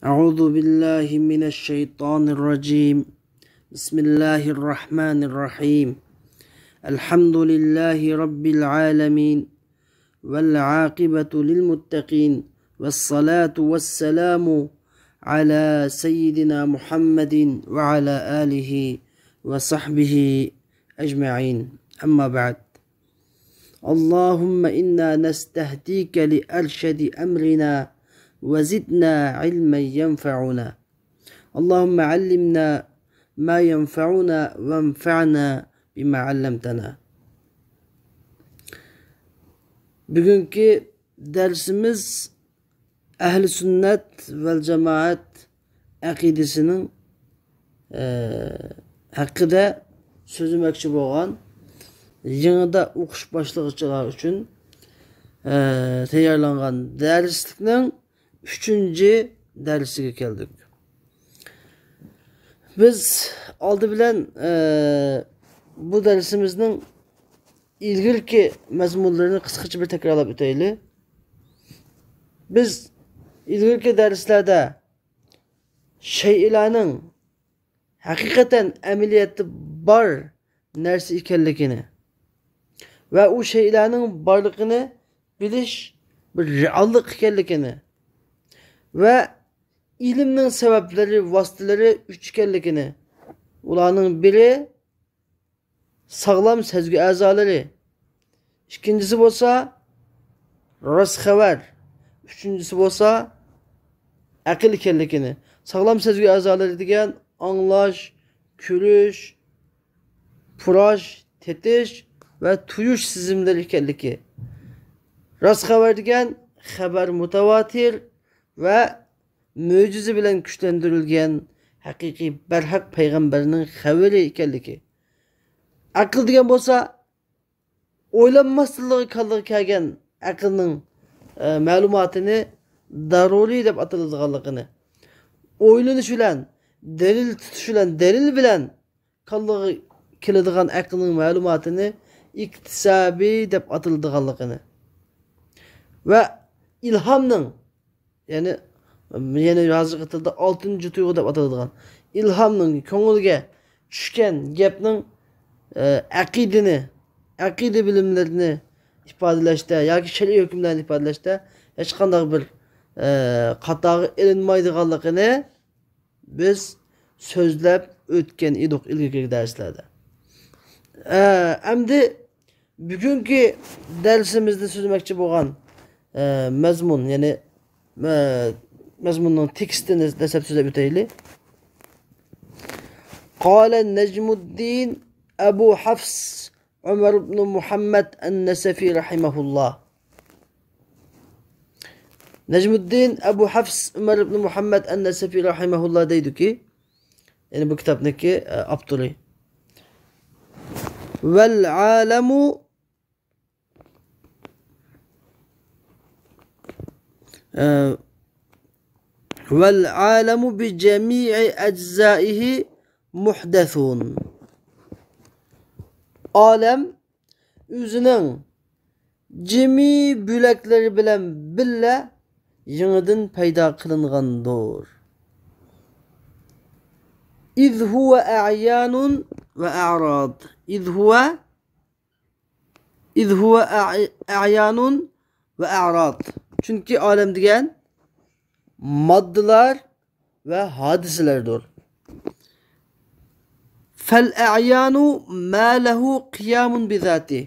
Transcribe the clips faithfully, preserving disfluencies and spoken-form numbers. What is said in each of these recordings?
أعوذ بالله من الشيطان الرجيم. بسم الله الرحمن الرحيم. الحمد لله رب العالمين. والعاقبة للمتقين. والصلاة والسلام على سيدنا محمد وعلى آله وصحبه أجمعين. أما بعد. اللهم إنا نستهديك لأرشد أمرنا وزدنا علما ينفعنا. اللهم علمنا ما ينفعنا وانفعنا بما علمتنا. بۈگۈنكى دەرسىمىز ئەھلى سۈننەت ۋەل جامائەت ئەقىدىسىنىڭ، ئە، ھەققىدە سۆزلىمەكچى بولغان، يېڭىدا ئوقۇش باشلىغۇچىلار ئۈچۈن، ئە، تەييارلانغان دەرسلىكنىڭ ئۈچىنچى دەرسىگە كەلدۇق. بىز ئالدى بىلەن، ئە، بۇ دەرسىمىزنىڭ ئىلگىرىكى مەزمۇنلىرىنى قىسقىچە بىر تەكرارلاپ ئۆتەيلى. بىز ئىلگىرىكى دەرسلەردە شەيئىلەرنىڭ ھەقىقەتەن ئەمەلىيەتتە بار نەرسە ئىكەنلىكىنى ۋە ئۇ شەيئىلەرنىڭ بارلىقىنى بىلىش بىر رېئاللىق ئىكەنلىكىنى ۋە ئىلىمنىڭ سەۋەبلىرى، ۋاسىتىلىرى ئۈچ ئىكەنلىكىنى، ئۇلارنىڭ بىرى ساغلام سەزگۈ ئەزالىرى، ئىككىنچىسى بولسا راست خەۋەر، ئۈچىنچىسى بولسا ئەقىل ئىكەنلىكىنى. ساغلام سەزگۈ ئەزالىرى دېگەن ئاڭلاش، كۆرۈش، پۇراش، تېتىش ۋە تۇيۇش سېزىملىرى ئىكەنلىكى. راست خەۋەر دېگەن خەۋەر مۇتەۋاتىر ۋە مۆجىزە بىلەن كۈچلەندۈرۈلگەن ھەقىقىي بەرھەق پەيغەمبەرنىڭ خەۋىرى ئىكەنلىكى. ئەقىل دېگەن بولسا ئويلانماستىنلا كاللىغا كەلگەن ئەقىلنىڭ، ئە، مەلۇماتىنى دارۇرىي دەپ ئاتىلىدىغانلىقىنى، ئويلىنىش بىلەن، دەلىل تۇتۇش بىلەن، دەلىل بىلەن كاللىغا كېلىدىغان ئەقىلنىڭ مەلۇماتىنى ئىكتىسابىي دەپ ئاتىلىدىغانلىقىنى ۋە ئىلھامنىڭ، يەنى، يەنى ھازىرقى تىلدا ئالتىنچى تۇيغۇ دەپ ئاتىلىدىغان ئىلھامنىڭ، كۆڭۈلگە چۈشكەن گەپنىڭ، ئە، ئەقىدىنى، ئەقىدە بىلىملىرىنى ئىپادىلەشتە ياكى شەرئىي ھۆكۈملەرنى ئىپادىلەشتە ھېچقانداق بىر، ئە، خاتاغا ئېلىنمايدىغانلىقىنى بىز سۆزلەپ ئۆتكەن ئىدۇق ئىلگىرىكى دەرسلەردە. ئە، ئەمدى بۈگۈنكى دەرسىمىزدە سۆزلىمەكچى بولغان، ئە، مەزمۇن، يەنى، ئە، مەزمۇننىڭ تېكىستىنى دەسلەپ سۆزلەپ ئۆتەيلى. قال نجم الدين أبو حفص عمر بن محمد النسفي رحمه الله. نەجمۇددىن ئەبۇ ھەفس ئۆمەر ئىبنى مۇھەممەد ئەن-نەسەفى رەھىمەھۇللا دەيدۇكى، يەنى بۇ كىتابنىڭكى، ئە، ئاپتورى. والعالم، ئە، والعالم بجميع أجزائه محدث. ئالەم ئۆزىنىڭ جىمى بۆلەكلىرى بىلەن بىللە يېڭىدىن پەيدا قىلىنغاندۇر. إذ هو أعيان وأعراض. إذ هو، إذ هو أع-، أعيان وأعراض. چۈنكى ئالەم دېگەن ماددىلار ۋە ھادىسىلەردۇر. فالأعيان ما له قيام بذاته.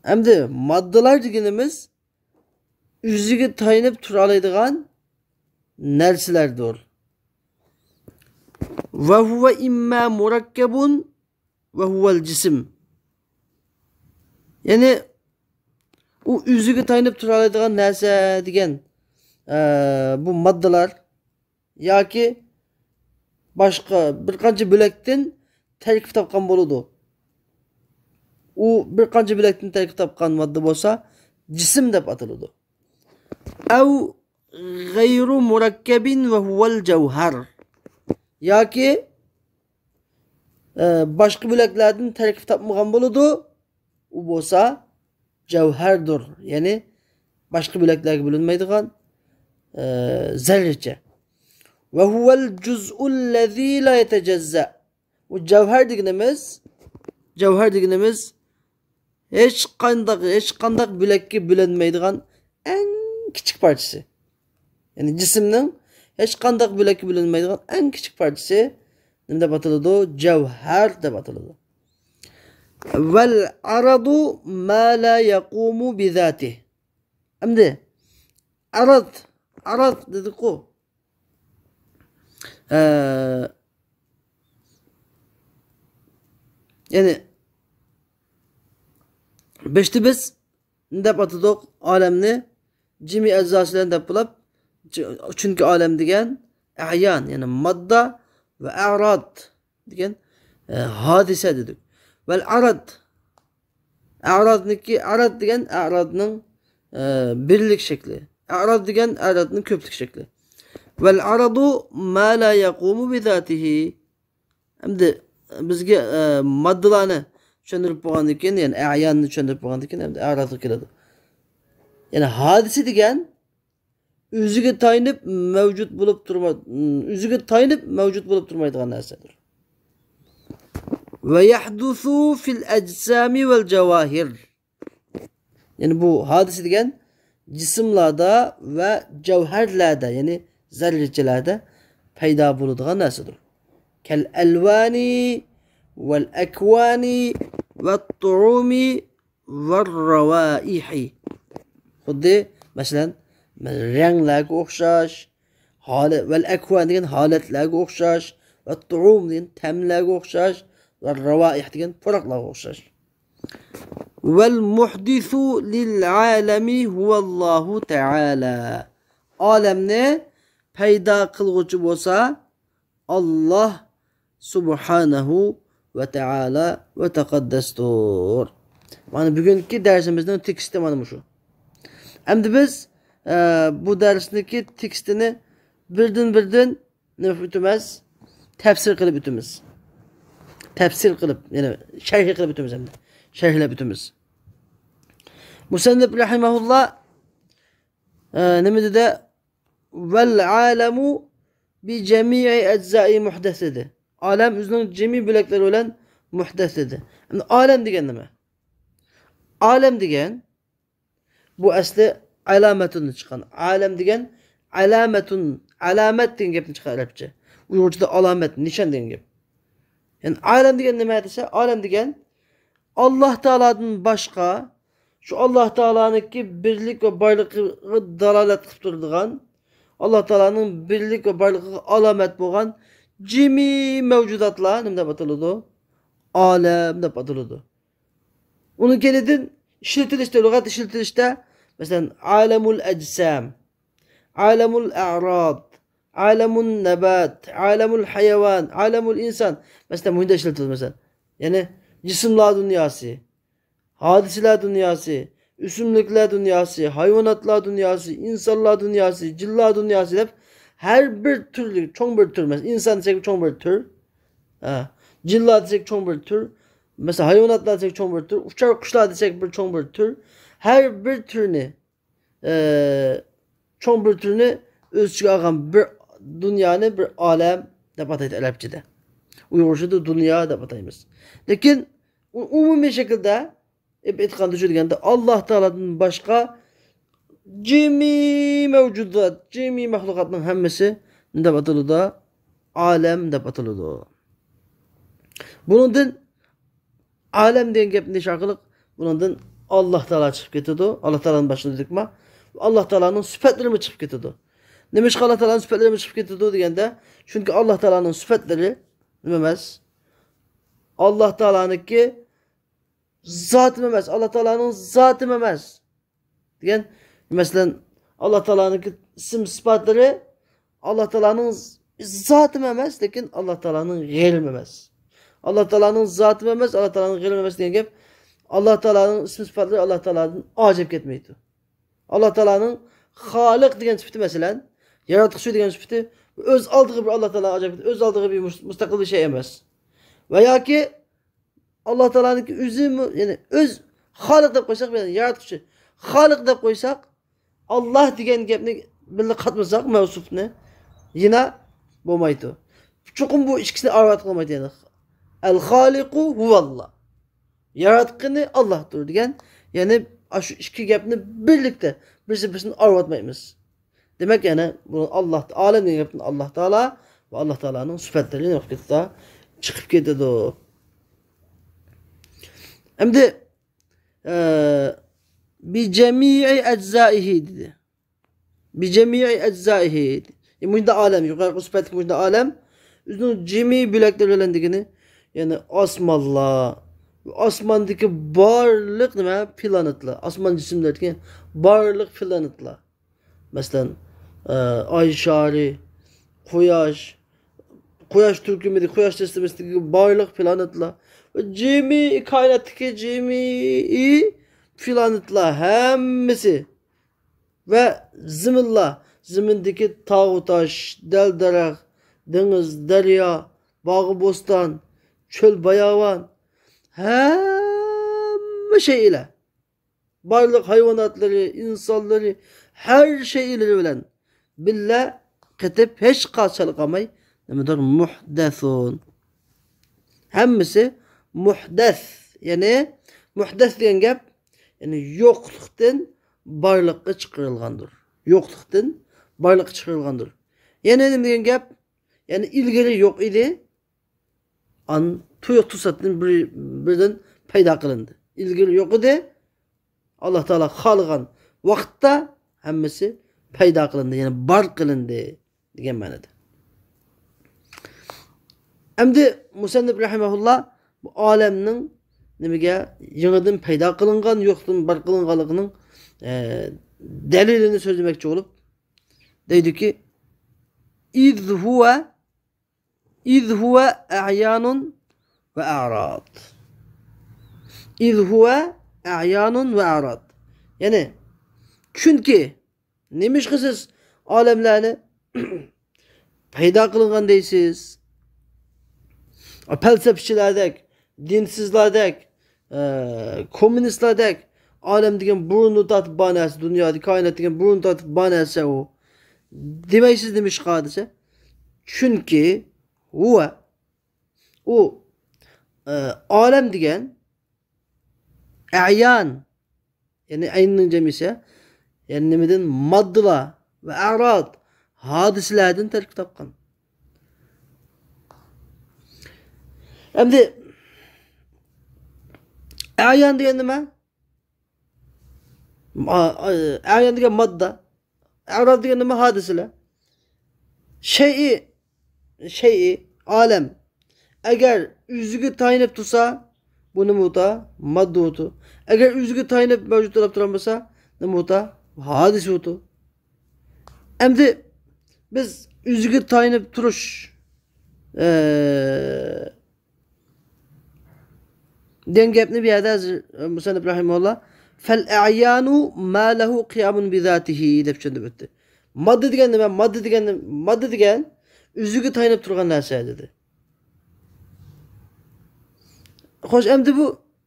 ئەمدى ماددىلار دېگىنىمىز ئۆزىگە تايىنىپ تۇرالايدىغان نەرسىلەردۇر. وهو إما مركب وهو الجسم. يەنى ئۇ ئۆزىگە تايىنىپ تۇرالايدىغان نەرسە دېگەن، ئە، بۇ ماددىلار ياكى باشقا بىر قانچە بۆلەكتىن تەركىب تاپقان بولىدۇ. ئۇ بىر قانچە بۆلەكتىن تەركىب تاپقان ماددا بولسا جىسىم دەپ ئاتىلىدۇ. أو غير مركب وهو الجوهر. ياكى، ئە، باشقا بۆلەكلەردىن تەركىب تاپمىغان بولىدۇ. ئۇ بولسا جەۋھەردۇر، يەنى باشقا بۆلەكلەرگە بۆلۈنمەيدىغان، ئە، زەررىچە. وهو الجزء الذي لا يتجزأ. بۇ جەۋھەر دېگىنىمىز، جەۋھەر دېگىنىمىز ھېچقانداق، ھېچقانداق بۆلەككە بۆلۈنمەيدىغان ئەڭ كىچىك پارچىسى. يەنى جىسىمنىڭ ھېچقانداق بۆلەككە بۆلۈنمەيدىغان ئەڭ كىچىك پارچىسى نېمە دەپ ئاتىلىدۇ؟ جەۋھەر دەپ ئاتىلىدۇ. والعرض ما لا يقوم بذاته. ئەمدى ئەرەز، ئەرەز دېدۇققۇ. ئە، يەنى بېشىدا بىز دەپ ئاتىدۇق ئالەمنى جىمى ئەزاسى بىلەن دەپ بولۇپ، چۈ-، چۈنكى ئالەم دېگەن ئەيان، يەنى ماددا ۋە ئەراد دېگەن، ئە، ھادىسە دېدۇق. ۋەل ئەراد. ئەرادنىكى، ئەراد دېگەن ئەرادنىڭ، ئە، بىرلىك شەكلى. ئەراد دېگەن ئەرادنىڭ كۆپلۈك شەكلى. ۋەل ئەرادۇ ما لا يەقۇمۇ بىزاتىھى. ئەمدى بىزگە، ئە، ماددىلارنى چۈشەندۈرۈپ بولغاندىن كېيىن، يەنى ئەياننى چۈشەندۈرۈپ بولغاندىن كېيىن، ئەمدى ئەرادقا كېلىدۇ. يەنى ھادىسە دېگەن ئۆزىگە تايىنىپ مەۋجۇت بولۇپ تۇرما-، ئۆزىگە تايىنىپ مەۋجۇت بولۇپ تۇرمايدىغان نەرسىدۇر. ۋە يەھدۇسۇ فىل ئەجسامى ۋەل جەۋاھىر. يەنى بۇ ھادىسە دېگەن جىسىملاردا ۋە جەۋھەرلەردە، يەنى زەررىچىلەردە پەيدا بولىدىغان نەرسىدۇر. كەل ئەلۋانى ۋەل ئەكۋانى ۋەت تۇئۇمى ۋەررەۋائىھى. خۇددى، مەسىلەن، رەڭلەرگە ئوخشاش، ھالە-، ۋەل ئەكۋان دېگەن ھالەتلەرگە ئوخشاش، ۋە تۇئۇم دېگەن تەملەرگە ئوخشاش، ۋە رەۋائىھ دېگەن پۇراقلارغا ئوخشاش. ۋەل مۇھدىسۇ لىل ئالەمى ھۇۋەللاھۇ تەئالە. ئالەمنى پەيدا قىلغۇچى بولسا، ئاللاھ سۇبھانەھۇ ۋە تەئالە ۋە تەقەددەستۇر. مانا بۈگۈنكى دەرسىمىزنىڭ تېكىستى مانا مۇشۇ. ئەمدى بىز، ئە، بۇ دەرسنىڭكى تېكىستىنى بىردىن-بىردىن نېمە ئۆتىمىز؟ تەپسىر قىلىپ ئۆتىمىز. تەپسىر قىلىپ، يەنى شەرھ قىلىپ ئۆتىمىز ئەمدى. شەرھلەپ ئۆتىمىز. مۇسەننىپ رەھىمەھۇللا، ئە، نېمە دېدى؟ ۋەل ئالەمۇ بىجەمىئى ئەجزائى مۇھدەس دېدى. ئالەم ئۆزىنىڭ جىمى بۆلەكلىرى بىلەن مۇھدەس دېدى. ئەمدى ئالەم دېگەن نېمە؟ ئالەم دېگەن، بۇ ئەسلى ئالامەتۇندىن چىققان. ئالەم دېگەن ئالامەتۇن، ئالامەت دېگەن گەپتىن چىققان ئەرەبچە. ئۇيغۇرچىدا ئالامەت، نىشان دېگەن گەپ. يەنى ئالەم دېگەن نېمە دېسە، ئالەم دېگەن ئاللاھ تائالادىن باشقا، شۇ ئاللاھ تائالانىڭكى بىرلىك ۋە بارلىقىغا دالالەت قىلىپ تۇرىدىغان، ئاللاھ تائالانىڭ بىرلىك ۋە بارلىقىغا ئالامەت بولغان جىمى مەۋجۇداتلار نېمە دەپ ئاتىلىدۇ؟ ئالەم دەپ ئاتىلىدۇ. ئۇنىڭ كەينىدىن ئىشلىتىلىشتە، لۇغەت ئىشلىتىلىشتە، مەسىلەن، ئالەمۇل ئەجسام، ئالەمۇل ئەراد، ئالەمۇن نەبات، ئالەمۇل ھاياۋان، ئالەمۇل ئىنسان. مەسىلەن، مۇنداق ئىشلىتىلىدۇ، مەسىلەن. يەنى جىسىملار دۇنياسى، ھادىسىلەر دۇنياسى، ئۆسۈملۈكلەر دۇنياسى، ھايۋاناتلار دۇنياسى، ئىنسانلار دۇنياسى، جىنلار دۇنياسى دەپ ھەر بىر تۈرلۈك، چوڭ بىر تۈر، مەسىلەن، ئىنسان دېسەك چوڭ بىر تۈر، ھە، جىنلار دېسەك چوڭ بىر تۈر، مەسىلەن، ھايۋاناتلار دېسەك چوڭ بىر تۈر، ئۇچار قۇشلار دېسەك بىر چوڭ بىر تۈر، ھەر بىر تۈرنى ئە، چوڭ بىر تۈرنى ئۆز ئىچىگە ئالغان بىر دۇنيانى بىر ئالەم دەپ ئاتايدۇ ئەرەبچىدە. ئۇيغۇرچىدا دۇنيا دەپ ئاتايمىز. لېكىن ئۇ-، ئومۇمىي شەكىلدە ئېيتقاندا شۇ دېگەندە، ئاللاھ تائالادىن باشقا جىمى مەۋجۇدات، جىمى مەخلۇقاتنىڭ ھەممىسى نېمە دەپ ئاتىلىدۇ؟ ئالەم دەپ ئاتىلىدۇ. بۇنىڭدىن ئالەم دېگەن گەپنى دېيىش ئارقىلىق بۇنىڭدىن ئاللاھ تائالا چىقىپ كېتىدۇ. ئاللاھ تائالانى باشلىدۇقما؟ ئاللاھ تائالانىڭ سۈپەتلىرىمۇ چىقىپ كېتىدۇ. نېمىشقا ئاللاھ تائالانىڭ سۈپەتلىرىمۇ چىقىپ كېتىدۇ دېگەندە، چۈنكى ئاللاھ تائالانىڭ سۈپەتلىرى نېمە ئەمەس؟ ئاللاھ تائالانىڭكى زاتىمۇ ئەمەس، ئاللاھ تائالانىڭ زاتىمۇ ئەمەس. دېگەن، مەسىلەن، ئاللاھ تائالانىڭكى ئىسىم سىپاتلىرى ئاللاھ تائالانىڭ زاتىمۇ ئەمەس، لېكىن ئاللاھ تائالانىڭ غەيرىمۇ ئەمەس. ئاللاھ تائالانىڭ زاتىمۇ ئەمەس، ئاللاھ تائالانىڭ غەيرىمۇ ئەمەس دېگەن گەپ، ئاللاھ تائالانىڭ ئىسىم سىپاتلىرى ئاللاھ تائالادىن ئاجىپ كەتمەيدۇ. ئاللاھ تائالانىڭ خالىق دېگەن سۈپىتى، مەسىلەن، ياراتقۇچى دېگەن سۈپىتى ئۆز ئالدىغا بىر ئاللاھ تائالا ئاجىپ، ئۆز ئالدىغا بىر مۇس-، مۇستەقىل بىر شەي ئەمەس. ۋە ياكى ئاللاھ تائالانىڭكى ئۆزىمۇ، يەنى ئۆز خالىق دەپ قويساق، يەنى ياراتقۇچى، خالىق دەپ قويساق، ئاللاھ دېگەن گەپنى بىللە قاتمىساق، مەۋسۇپنى، يەنە بولمايدۇ. چوقۇم بۇ ئىككىسىنى ئايرىۋەتكىلى بولمايدۇ، يەنى. ئەل خالىقۇ ھۇۋاللا. ياراتقىنى ئاللاھتۇر دېگەن. يەنى ئاشۇ ئىككى گەپنى بىرلىكتە، بىرسى بىرسىدىن ئايرىۋەتمەيمىز. دېمەك، يەنى بۇ ئاللاھ، ئالەم دېگەن گەپتىن ئاللاھ تائالا ۋە ئاللاھ تائالانىڭ سۈپەتلىرى نېمە قىلىپ كېتىدۇ؟ چىقىپ كېتىدۇ. ئەمدى، ئە، بىجەمىئى ئەجزائىھى دېدى. بىجەمىئى ئەجزائىھى. ئە، مۇشۇنداق ئالەم، يۇقىرىقى سۈپەتلىك مۇشۇنداق ئالەم، ئۆزىنىڭ جىمى بۆلەكلىرى بىلەن دېگىنى، يەنى ئاسمانلار، ئاسماندىكى بارلىق نېمە، پلانېتلار، ئاسمان جىسىملىرىدىكى بارلىق پلانېتلار. مەسىلەن، ئە، ئاي شارى، قۇياش، قۇياش تۈركۈمىدىكى، قۇياش سىستېمىسىدىكى بارلىق پلانېتلار ۋە جىمى، كائىناتتىكى جىمى پلانېتلار ھەممىسى ۋە زېمىنلار، زېمىندىكى تاغۇ تاش، دەل-دەرەخ، دېڭىز، دەريا، باغۇ بوستان، چۆل باياۋان، ھەممە شەيئىلەر. بارلىق ھايۋاناتلىرى، ئىنسانلىرى، ھەر شەيئىلىرى بىلەن بىللە قېتىپ، ھېچقاچان قالماي، نېمىدۇر، مۇھدەسۇن. ھەممىسى مۇھدەس. يەنى، مۇھدەس دېگەن گەپ، يەنى يوقلۇقتىن بارلىققا چىقىرىلغاندۇر. يوقلۇقتىن بارلىققا چىقىرىلغاندۇر. يەنى نېمە دېگەن گەپ؟ يەنى ئىلگىرى يوق ئىدى. ئان تۇيۇق توساتتىن بىر، بىردىن پەيدا قىلىندى. ئىلگىرى يوق ئىدى. ئاللاھ تائالا خالىغان ۋاقىتتا ھەممىسى پەيدا قىلىندى، يەنى بار قىلىندى دېگەن مەنىدە. ئەمدى مۇسەننىپ رەھىمەھۇللا بۇ ئالەمنىڭ نېمىگە يېڭىدىن پەيدا قىلىنغان، يوقتىن بار قىلىنغانلىقىنىڭ، ئە، دەلىلىنى سۆزلىمەكچى بولۇپ دەيدۇكى، إذ هو إذ هو أعيان وأعراض. إذ هو أعيان وأعراض. يەنى، چۈنكى نېمىشقا سىز ئالەملەرنى پەيدا قىلىنغان دەيسىز؟ پەلسەپىچىلەردەك، دىنسىزلاردەك، ئە، كوممۇنىستلاردەك ئالەم دېگەن بۇرۇندىن تارتىپ بار نەرسە، دۇنيادا كائىنات دېگەن بۇرۇندىن تارتىپ بار نەرسە ئۇ. دېمەيسىز نېمىشقا دېسە، چۈنكى ھۇۋە، ئۇ، ئە، ئالەم دېگەن ئەيان، يەنى ئەيننىڭ جەمئىسى، يەنى نېمىدىن؟ ماددىلار ۋە ئەراد، ھادىسىلەردىن تەركىب تاپقان. ئەمدى ئەيان دېگەن نېمە؟ ئا-، ئا-، ئەيان دېگەن ماددا. ئەراد دېگەن نېمە؟ ھادىسىلەر. شەيئى، شەيئى، ئالەم. ئەگەر ئۆزىگە تايىنىپ تۇرسا، بۇ نېمە بولىدۇ؟ ماددا بولىدۇ. ئەگەر ئۆزىگە تايىنىپ مەۋجۇت بولۇپ تۇرالمىسا، نېمە بولىدۇ؟ ھادىسە بولىدۇ. ئەمدى بىز ئۆزىگە تايىنىپ تۇرۇش، ئە، دېگەن گەپنى بۇ يەردە ھازىر، ئە، مۇسەننىپ رەھىمەھۇللا، فەل ئەيانۇ ما لەھۇ قىيامۇن بىزاتىھى دەپ چۈشەندۈرۈپ ئۆتتى. ماددا دېگەن نېمە؟ ماددا دېگەن، ماددا دېگەن ئۆزىگە تايىنىپ تۇرغان نەرسە دېدى. خوش، ئەمدى بۇ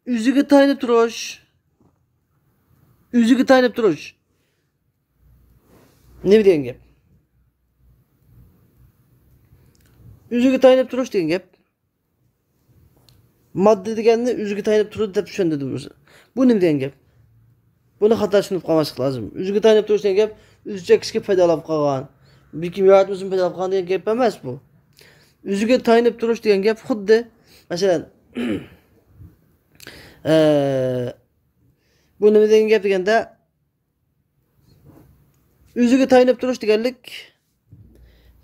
ئۆزىگە تايىنىپ تۇرۇش، ئۆزىگە تايىنىپ تۇرۇش نېمە دېگەن گەپ؟ ئۆزىگە تايىنىپ تۇرۇش دېگەن گەپ. ماددا دېگەننى ئۆزىگە تايىنىپ تۇرىدۇ دەپ چۈشەندۈردى بۇ. بۇ نېمە دېگەن گەپ؟ بۇنى خاتا چۈشىنىپ قالماسلىق لازىم. ئۆزىگە تايىنىپ تۇرۇش دېگەن گەپ، ئۆزىچە كىشىگە پايدا ئالاپ قالغان، بەلكىم ياراتمىسىمۇ پايدا ئالاپ قالغان دېگەن گەپ ئەمەس بۇ. ئۆزىگە تايىنىپ تۇرۇش دېگەن گەپ خۇددى، مەسىلەن، ئە، بۇ نېمە دېگەن گەپ دېگەندە، ئۆزىگە تايىنىپ تۇرۇش دېگەنلىك،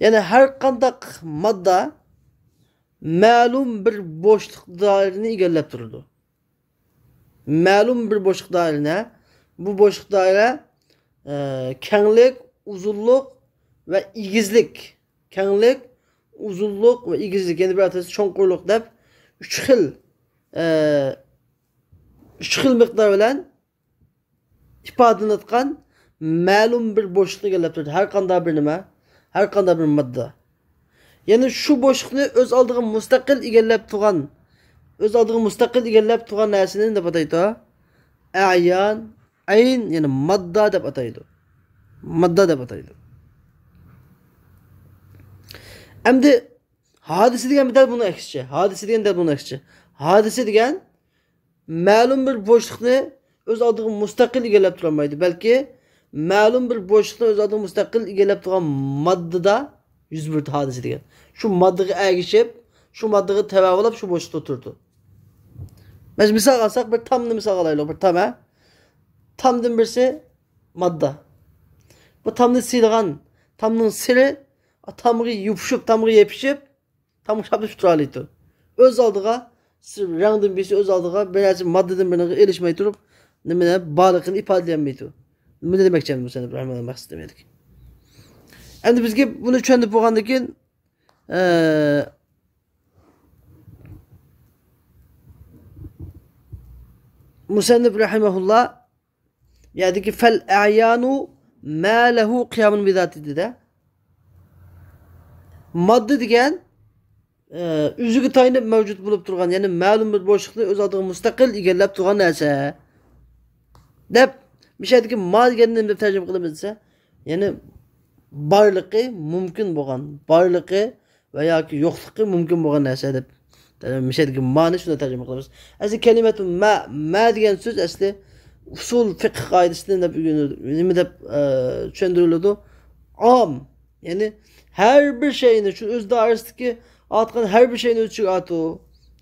يەنى ھەر قانداق ماددا مەلۇم بىر بوشلۇق دائىرىنى ئىگىلەپ تۇرىدۇ. مەلۇم بىر بوشلۇق دائىرىنى، بۇ بوشلۇق دائىرە، ئە، كەڭلىك، ئۇزۇنلۇق ۋە ئېگىزلىك. كەڭلىك، ئۇزۇنلۇق ۋە ئېگىزلىك، يەنى بىر ئاتىسى چوڭقۇرلۇق دەپ ئۈچ خىل، ئە، ئۈچ خىل مىقدار بىلەن ئىپادىلىنىۋاتقان مەلۇم بىر بوشلۇقنى ئىگىلەپ تۇرىدۇ. ھەر قانداق بىر نېمە، ھەر قانداق بىر ماددا. يەنى شۇ بوشلۇقنى ئۆز ئالدىغا مۇستەقىل ئىگىلەپ تۇرغان، ئۆز ئالدىغا مۇستەقىل ئىگىلەپ تۇرغان نەرسىنى نېمە دەپ ئاتايدۇ؟ ئەيان، ئەين، يەنى ماددا دەپ ئاتايدۇ. ماددا دەپ ئاتايدۇ. ئەمدى ھادىسە دېگەن دەل بۇنىڭ ئەكسىچە. ھادىسە دېگەن دەل بۇنىڭ ئەكسىچە. ھادىسە دېگەن مەلۇم بىر بوشلۇقنى ئۆز ئالدىغا مۇستەقىل ئىگىلەپ تۇرالمايدۇ، بەلكى مەلۇم بىر بوشلۇقنى ئۆز ئالدىغا مۇستەقىل ئىگىلەپ تۇرغان ماددىدا يۈز بېرىدۇ ھادىسە دېگەن. شۇ ماددىغا ئەگىشىپ، شۇ ماددىغا تەۋە بولاپ، شۇ بوشلۇقتا تۇرىدۇ. مەسىلەن، مىسال ئالساق، بىر تامنى مىسال ئالايلۇق، بىر تام، ھە؟ تامدىن بىرسى ماددا. بۇ تامنى سىيلىغان، تامنىڭ سىرى تامغا يوپۇشۇپ، تامغا يېپىشىپ، تامغا شاپلىشىپ تۇرالايدۇ. ئۆز ئالدىغا، سىر-، رەڭدىن بىرسى ئۆز ئالدىغا بىر نەرسە ماددىدىن بىرىگە ئېلىشماي تۇرۇپ، نېمە بارلىقىنى ئىپادىلىيەلمەيدۇ. نېمە دېمەكچى ئەمدى مۇسەننىپ رەھىمەھۇللا مەقسىتى نېمە؟ ئەمدى بىزگە بۇنى چۈشەندۈرۈپ بولغاندىن كېيىن، ئە، مۇسەننىپ رەھىمەھۇللا يەردىكى فەل ئەيانۇ مە لەھۇ قىيامۇن بىزاتى دېدى. ماددا دېگەن، ئە، ئۆزىگە تايىنىپ مەۋجۇت بولۇپ تۇرغان، يەنى مەلۇم بىر بوشلۇقنى ئۆز ئالدىغا مۇستەقىل ئىگىلەپ تۇرغان نەرسە. دەپ، مۇشۇ يەردىكى ما دېگەننى نېمە دەپ تەرجىمە قىلىمىز دېسە، يەنى بارلىقى مۇمكىن بولغان، بارلىقى ۋە ياكى يوقلۇقى مۇمكىن بولغان نەرسە دەپ، مۇشۇ يەردىكى مانى شۇنداق تەرجىمە قىلىمىز. ئەسلى كەلىمەتۇ مە، مە دېگەن سۆز ئەسلى ئۇسۇل فىقھ قائىدىسىدە نېمە دەپ، نېمە دەپ، ئە، چۈشەندۈرۈلىدۇ؟ ئام، يەنى ھەر بىر شەيئىنى، شۇ ئۆز دائىرىسىدىكى ئاتقان ھەر بىر شەيئىنى ئۆز ئىچىگە ئاتىدۇ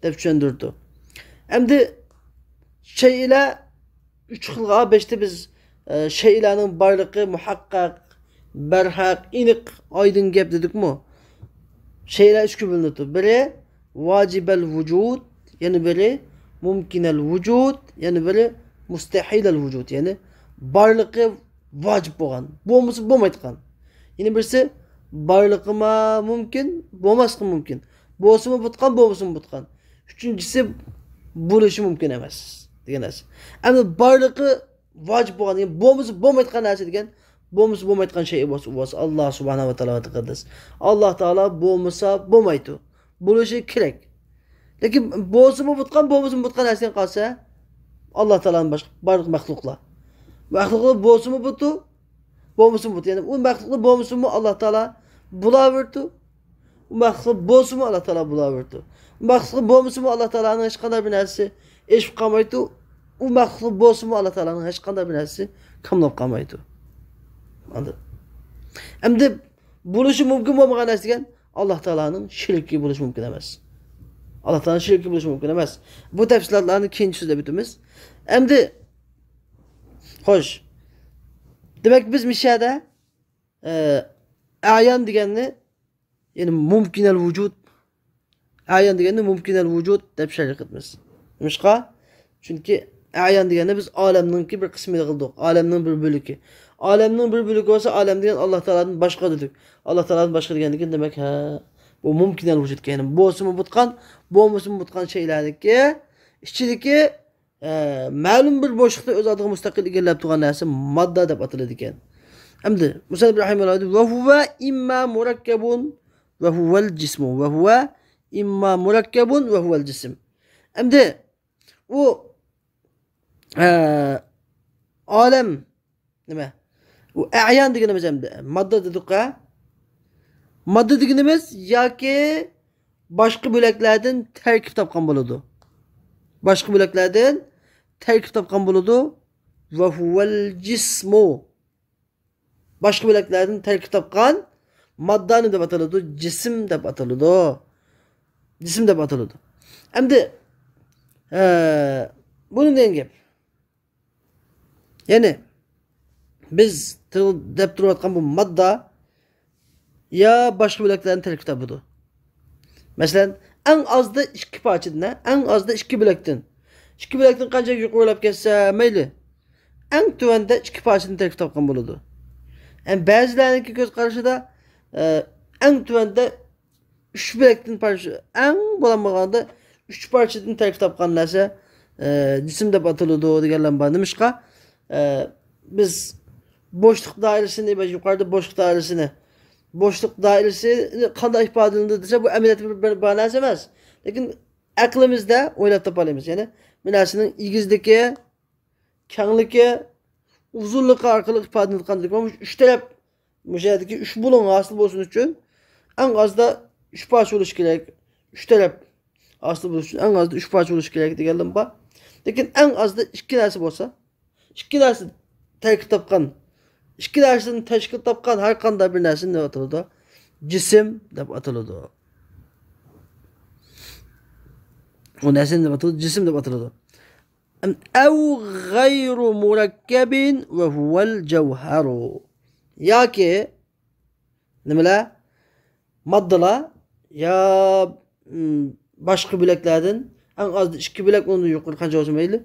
دەپ چۈشەندۈرىدۇ. ئەمدى شەيئىلەر ئۈچ خىلغا بۆلدى بىز، ئە، شەيئىلەرنىڭ بارلىقى مۇھەققەق، بەرھەق، ئېنىق، ئايدىڭ گەپ دېدۇقمۇ؟ شەيئىلەر ئۈچكە بۆلۈنىدۇ. بىرى ۋاجىبەل ۋۇجۇد، يەنە بىرى مۇمكىنەل ۋۇجۇد، يەنە بىرى مۇستەھىلەل ۋۇجۇد، يەنى بارلىقى ۋاجىپ بولغان، بولمىسا بولمايدىغان. يەنە بىرسى بارلىقىمۇ مۇمكىن، بولماسلىقى مۇمكىن. بولسىمۇ بولىدىغان، بولمىسىمۇ بولىدىغان. ئۈچىنچىسى بولۇشى مۇمكىن ئەمەس دېگەن نەرسە. ئەمدى بارلىقى ۋاجىپ بولغان، يەنى بولمىسا بولمايدىغان نەرسە دېگەن، بولمىسا بولمايدىغان شەيئى بولسا، بولسا ئاللا سۇبھانەھۇ ۋە تائالا تەقەددەس. ئاللا تائالا بولمىسا بولمايدۇ. بولۇشى كېرەك. لېكىن بولسىمۇ بولىدىغان، بولمىسىمۇ بولىدىغان نەرسىدىن قالسا، ئاللا تائالادىن باشقا بارلىق مەخلۇقلار. مەخلۇقلار بولسىمۇ بولىدۇ، بولمىسىمۇ بولىدۇ. يەنى ئۇ مەخلۇقلار بولمىسىمۇ ئاللا تائالا بولاۋېرىدۇ. ئۇ مەخلۇق بولسىمۇ ئاللا تائالا بولاۋېرىدۇ. ئۇ مەخلۇق بولمىسىمۇ ئاللا تائالانىڭ ھېچقانداق بىر نەرسىسى ئېشىپ قالمايدۇ. ئۇ مەخلۇق بولسىمۇ ئاللا تائالانىڭ ھېچقانداق بىر نەرسىسى كاملاپ قالمايدۇ. ئاندىن، ئەمدى بولۇشى مۇمكىن بولمىغان نەرسە دېگەن ئاللا تائالانىڭ شېرىكى بولۇشى مۇمكىن ئەمەس. ئاللا تائالانىڭ شېرىكى بولۇشى مۇمكىن ئەمەس. بۇ تەپسىلاتلارنى كېيىن سۆزلەپ ئۆتىمىز. ئەمدى، خوش. دېمەك، بىز مۇشۇ يەردە، ئە، ئەيان دېگەننى، يەنى مۇمكىنەل ۋۇجۇد. ئەيان دېگەننى مۇمكىنەل ۋۇجۇد دەپ شەرھ قىلىمىز. نېمىشقا؟ چۈنكى ئەيان دېگەننى بىز ئالەمنىڭكى بىر قىسمى قىلدۇق. ئالەمنىڭ بىر بۆلىكى. ئالەمنىڭ بىر بۆلىكى بولسا، ئالەم دېگەن ئاللا تائالادىن باشقا دېدۇق. ئاللا تائالادىن باشقا دېگەندىكىن، دېمەك، ھە، بۇ مۇمكىنەل ۋۇجۇد. يەنى بولسىمۇ بولىدىغان، بولمىسىمۇ بولىدىغان شەيئىلەرنىڭكى ئىچىدىكى ئە، مەلۇم بىر بوشلۇقنى ئۆز ئالدىغا مۇستەقىل ئىگىلەپ تۇرغان نەرسە ماددا دەپ ئاتىلىدىكەن. ئەمدى مۇسەننىپ رەھىمەھۇللا دەيدۇ، «ۋە ھۇۋە ئىمما مۇرەككەبۇن ۋە ھۇۋەل جىسمۇ، ۋە ھۇۋە ئىمما مۇرەككەبۇن ۋە ھۇۋەل جىسم.» ئەمدى ئۇ، ئە، ئالەم نېمە؟ ئۇ ئەيان دېگىنىمىز ئەمدى ماددا دېدۇق ھە؟ ماددا دېگىنىمىز ياكى باشقا بۆلەكلەردىن تەركىب تاپقان بولىدۇ. باشقا بۆلەكلەردىن تەركىب تاپقان بولىدۇ. ۋە ھۇۋەل جىسمۇ. باشقا بۆلەكلەردىن تەركىب تاپقان ماددانى دەپ ئاتىلىدۇ. جىسىم دەپ ئاتىلىدۇ. جىسىم دەپ ئاتىلىدۇ. ئەمدى، ئە، بۇنى دېگەن گەپ. يەنى بىز تىل-، دەپ تۇرۇۋاتقان بۇ ماددا يا باشقا بۆلەكلەردىن تەركىب تاپىدۇ. مەسىلەن، ئەڭ ئازدا ئىككى پارچىدىن، ھە؟ ئەڭ ئازدا ئىككى بۆلەكتىن. ئىككى بۆلەكتىن قانچە يۇقىرىلاپ كەتسە مەيلى. ئەڭ تۆۋەندە ئىككى پارچىدىن تەركىب تاپقان بولىدۇ. ئەمما بەزىلەرنىڭكى كۆز قارىشىدا، ئە، ئەڭ تۆۋەندە ئۈچ بۆلەكتىن پارچە، ئەڭ بولمىغاندا ئۈچ پارچىدىن تەركىب تاپقان نەرسە، ئە، جىسىم دەپ ئاتىلىدۇ دېگەنلەر بار. نېمىشقا؟ ئە، بىز بوشلۇق دائىرىسىنى، بىز يۇقىرىدا بوشلۇق دائىرىسىنى، بوشلۇق دائىرىسى قانداق ئىپادىلىنىدۇ دېسە، بۇ ئەمەلىيەتتە بىر، بىر بار نەرسە ئەمەس. لېكىن ئەقلىمىزدە ئويلاپ تاپالايمىز. يەنى بىر نەرسىنىڭ ئېگىزلىكى، كەڭلىكى، ئۇزۇنلۇقى ئارقىلىق ئىپادىلىنىدىكەن. مۇشۇ ئۈچ تەرەپ، مۇشۇ يەردىكى ئۈچ بۇلۇڭ ھاسىل بولسۇن ئۈچۈن، ئەڭ ئازدا ئۈچ پارچە بولۇشى كېرەك. ئۈچ تەرەپ ھاسىل بولۇش ئۈچۈن ئەڭ ئازدا ئۈچ پارچە بولۇشى كېرەك دېگەنلىرىم بار. لېكىن ئەڭ ئازدا ئىككى نەرسە بولسا، ئىككى نەرسە تەركىب تاپقان، ئىككى نەرسىدىن تەشكىل تاپقان ھەر قانداق بىر نەرسە نېمە ئاتىلىدۇ؟ جىسىم دەپ ئاتىلىدۇ. ئۇ نەرسە نېمە ئاتىلىدۇ؟ جىسىم دەپ ئاتىلىدۇ. ئەم-، ئەۋ غەيرۇ مۇرەككەبىن ۋە ھۇۋەل جەۋھەرۇ. ياكى نېمىلەر؟ ماددىلار يا، م، باشقا بۆلەكلەردىن ئەڭ ئازدا ئىككى بۆلەك، ئۇنىڭدىن يۇقىرى قانچە بولسا مەيلى،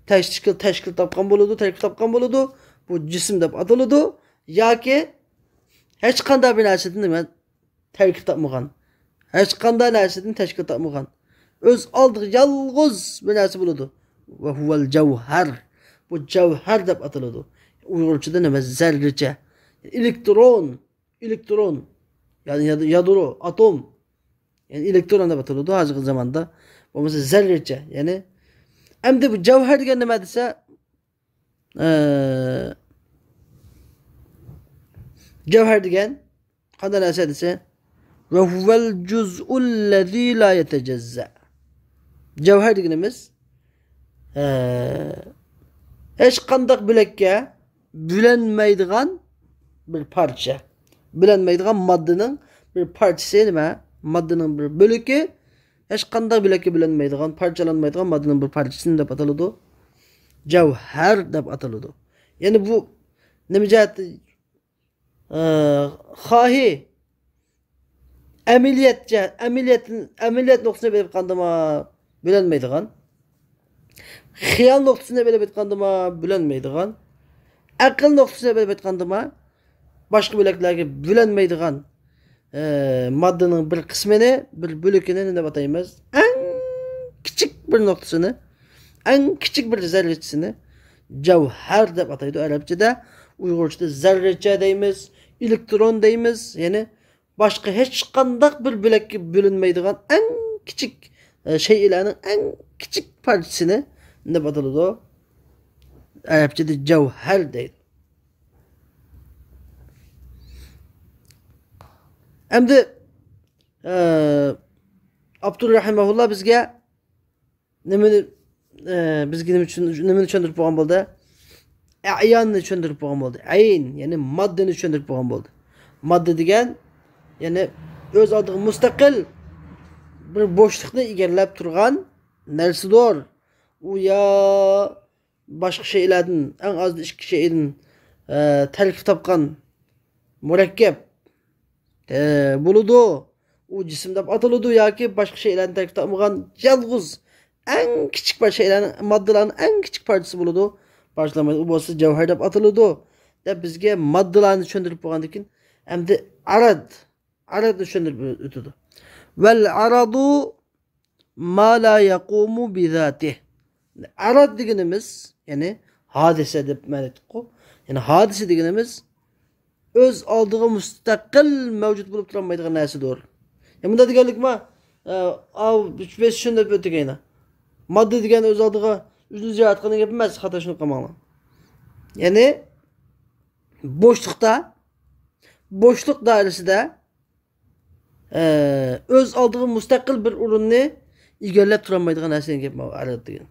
تەشكىل، تەشكىل تاپقان بولىدۇ، تەركىب تاپقان بولىدۇ. بۇ جىسىم دەپ ئاتىلىدۇ. ياكى ھېچقانداق بىر نەرسىدىن نېمە؟ تەركىب تاپمىغان. ھېچقانداق نەرسىدىن تەشكىل تاپمىغان. ئۆز ئالدىغا يالغۇز بىر نەرسە بولىدۇ. ۋە ھۇۋەل جەۋھەر. بۇ جەۋھەر دەپ ئاتىلىدۇ. ئۇيغۇرچىدا نېمە؟ زەررىچە. ئېلېكترون. ئېلېكترون. يەنى ياد-، يادرو، ئاتوم. يەنى ئېلېكترون دەپ ئاتىلىدۇ ھازىرقى زاماندا. بولمىسا زەررىچە. يەنى ئەمدى بۇ جەۋھەر دېگەن نېمە دېسە، ئە، جەۋھەر دېگەن قانداق نەرسە دېسە، ۋە ھۇۋەل جۇزئۇللەزى لا يەتەجەززە. جەۋھەر دېگىنىمىز، ئە، ھېچقانداق بۆلەككە بۆلەنمەيدىغان بىر پارچە. بۆلەنمەيدىغان ماددىنىڭ بىر پارچىسى نېمە؟ ماددىنىڭ بىر بۆلىكى، ھېچقانداق بۆلەككە بۆلەنمەيدىغان، پارچىلانمايدىغان ماددىنىڭ بىر پارچىسى نېمە دەپ ئاتىلىدۇ؟ جەۋھەر دەپ ئاتىلىدۇ. يەنى بۇ نېمە جەھەتتە، ئە، خاھى ئەمەلىيەت جەھەت، ئەمەلىيەت، ئەمەلىيەت نۇقتىسىنى بىلىپ قاندىما بۆلەنمەيدىغان، خىيال نۇقتىسىنى بىلىپ ئېيتقاندىما بۆلەنمەيدىغان، ئەقىل نۇقتىسىنى بىلىپ ئېيتقاندىما باشقا بۆلەكلەرگە بۆلەنمەيدىغان، ئە، ماددىنىڭ بىر قىسمىنى، بىر بۆلىكىنى نېمە دەپ ئاتايمىز؟ ئەڭ كىچىك بىر نۇقتىسىنى، ئەڭ كىچىك بىر زەررىچىسىنى جەۋھەر دەپ ئاتايدۇ ئەرەبچىدە. ئۇيغۇرچىدا زەررىچە دەيمىز، ئېلېكترون دەيمىز. يەنى باشقا ھېچقانداق بىر بۆلەككە بۆلۈنمەيدىغان ئەڭ كىچىك، ئە، شەيئىلەرنىڭ ئەڭ كىچىك پارچىسىنى نېمە دەپ ئاتىلىدۇ؟ ئەرەبچىدە جەۋھەر دەيدۇ. ئەمدى، ئە، ئاپتور رەھىمەھۇللا بىزگە نېمىنى، ئە، بىزگە نېمە چۈشەن-، نېمىنى چۈشەندۈرۈپ بولغان بولدى؟ ئەياننى چۈشەندۈرۈپ بولغان بولدى. ئەين، يەنى ماددىنى چۈشەندۈرۈپ بولغان بولدى. ماددا دېگەن، يەنى ئۆز ئالدىغا مۇستەقىل بىر بوشلۇقنى ئىگىلەپ تۇرغان نەرسىدۇر. ئۇ يا باشقا شەيئىلەردىن، ئەڭ ئازدا ئىككى شەيئىدىن، ئە، تەركىب تاپقان مۇرەككەپ، ئە، بولىدۇ. ئۇ جىسىم دەپ ئاتىلىدۇ ياكى باشقا شەيئىلەردىن تەركىب تاپمىغان يالغۇز ئەڭ كىچىك بىر شەيئىلەرنىڭ، ماددىلارنىڭ ئەڭ كىچىك پارچىسى بولىدۇ. پارچىلانمايدۇ. ئۇ بولسا جەۋھەر دەپ ئاتىلىدۇ دەپ بىزگە ماددىلارنى چۈشەندۈرۈپ بولغاندىن كېيىن، ئەمدى ئەرەد، ئەرەدنى چۈشەندۈرۈپ ئۆتىدۇ. ۋەل ئەرەدۇ ما لا يەقۇمۇ بىزاتىھ. ئەرەد دېگىنىمىز، يەنى ھادىسە دەپ مەنە ئېيتتۇققۇ. يەنى ھادىسە دېگىنىمىز ئۆز ئالدىغا مۇستەقىل مەۋجۇت بولۇپ تۇرالمايدىغان نەرسىدۇر. يا مۇنداق دېگەنلىكما، ئە، ئاۋ، بىز شۇنى دەپ ئۆتتۇق ئەينە. ماددا دېگەن ئۆز ئالدىغا ئۆزىنى ئىجاد قىلغان گەپ ئەمەس، خاتا چۈشىنىپ قالماڭلار. يەنى بوشلۇقتا، بوشلۇق دائىرىسىدە ئە، ئۆز ئالدىغا مۇستەقىل بىر ئورۇننى ئىگىلەپ تۇرالمايدىغان نەرسىگە گەپ ماۋۇ ئەرەد دېگەن.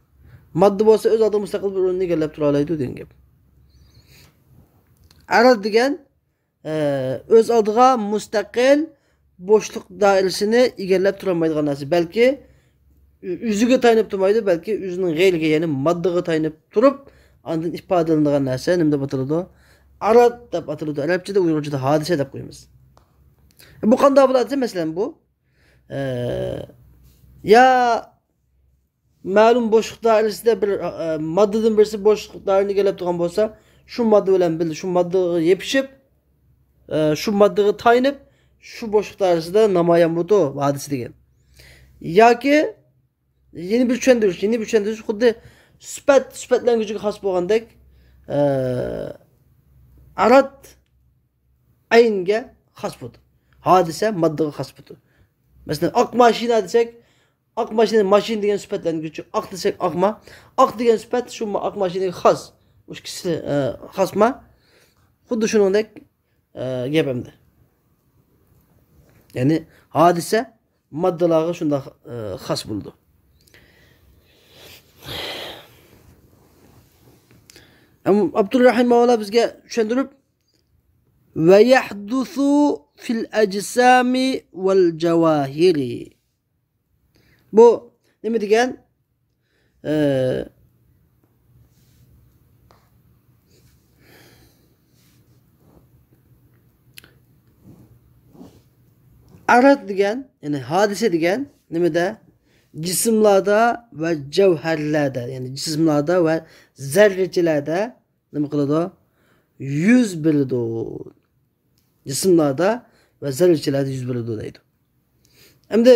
ماددا بولسا ئۆز ئالدىغا مۇستەقىل بىر ئورۇننى ئىگىلەپ تۇرالايدۇ دېگەن گەپ. ئەرەد دېگەن، ئە، ئۆز ئالدىغا مۇستەقىل بوشلۇق دائىرىسىنى ئىگىلەپ تۇرالمايدىغان نەرسە. بەلكى ئۆ-، ئۆزىگە تايىنىپ تۇرمايدۇ، بەلكى ئۆزىنىڭ غەيرىگە، يەنى ماددىغا تايىنىپ تۇرۇپ، ئاندىن ئىپادىلىنىدىغان نەرسە نېمە دەپ ئاتىلىدۇ؟ ئەرەد دەپ ئاتىلىدۇ. ئەرەبچىدە، ئۇيغۇرچىدا ھادىسە دەپ قويىمىز. بۇ قانداق بولاتتى؟ مەسىلەن، بۇ، ئە، يا مەلۇم بوشلۇق دائىرىسىدە بىر، ئە، ماددىدىن بىرسى بوشلۇق دائىرىنى ئىگىلەپ تۇرغان بولسا، شۇ ماددا بىلەن بىللە شۇ ماددىغا يېپىشىپ، ئە، شۇ ماددىغا تايىنىپ، شۇ بوشلۇق دائىرىسىدە نامايان بولىدۇ ھادىسە دېگەن. ياكى يەنە بىر چۈشەندۈرۈش، يەنە بىر چۈشەندۈرۈش خۇددى سۈپەت، سۈپەتلەنگۈچىگە خاس بولغاندەك، ئە، ئەرەد ئەينگە خاس بولىدۇ. ھادىسە ماددىغا خاس بولىدۇ. مەسىلەن، ئاق ماشىنا دېسەك، ئاق ماشىنا، ماشىنا دېگەن سۈپەتلەنگۈچى، ئاق دېسەك ئاقما. ئاق دېگەن سۈپەت شۇ ما-، ئاق ماشىنىگە خاس. ئۇ ئىككىسى، ئە، خاسما. خۇددى شۇنىڭدەك، ئە، گەپ ئەمدى. يەنى ھادىسە ماددىلارغا شۇنداق، ئە، خاس بولىدۇ. ئەم-، ئابدۇل رەھىم مەۋلا بىزگە چۈشەندۈرۈپ، «ويحدث في الأجسام والجواهر». بۇ نېمە دېگەن؟ ئە، ئەرەد دېگەن، يەنى ھادىسە دېگەن نېمىدە؟ جىسىملاردا ۋە جەۋھەرلەردە، يەنى جىسىملاردا ۋە زەررىچىلەردە نېمە قىلىدۇ؟ يۈز بېرىدۇ. جىسىملاردا ۋە زەررىچىلەردە يۈز بېرىدۇ دەيدۇ. ئەمدى،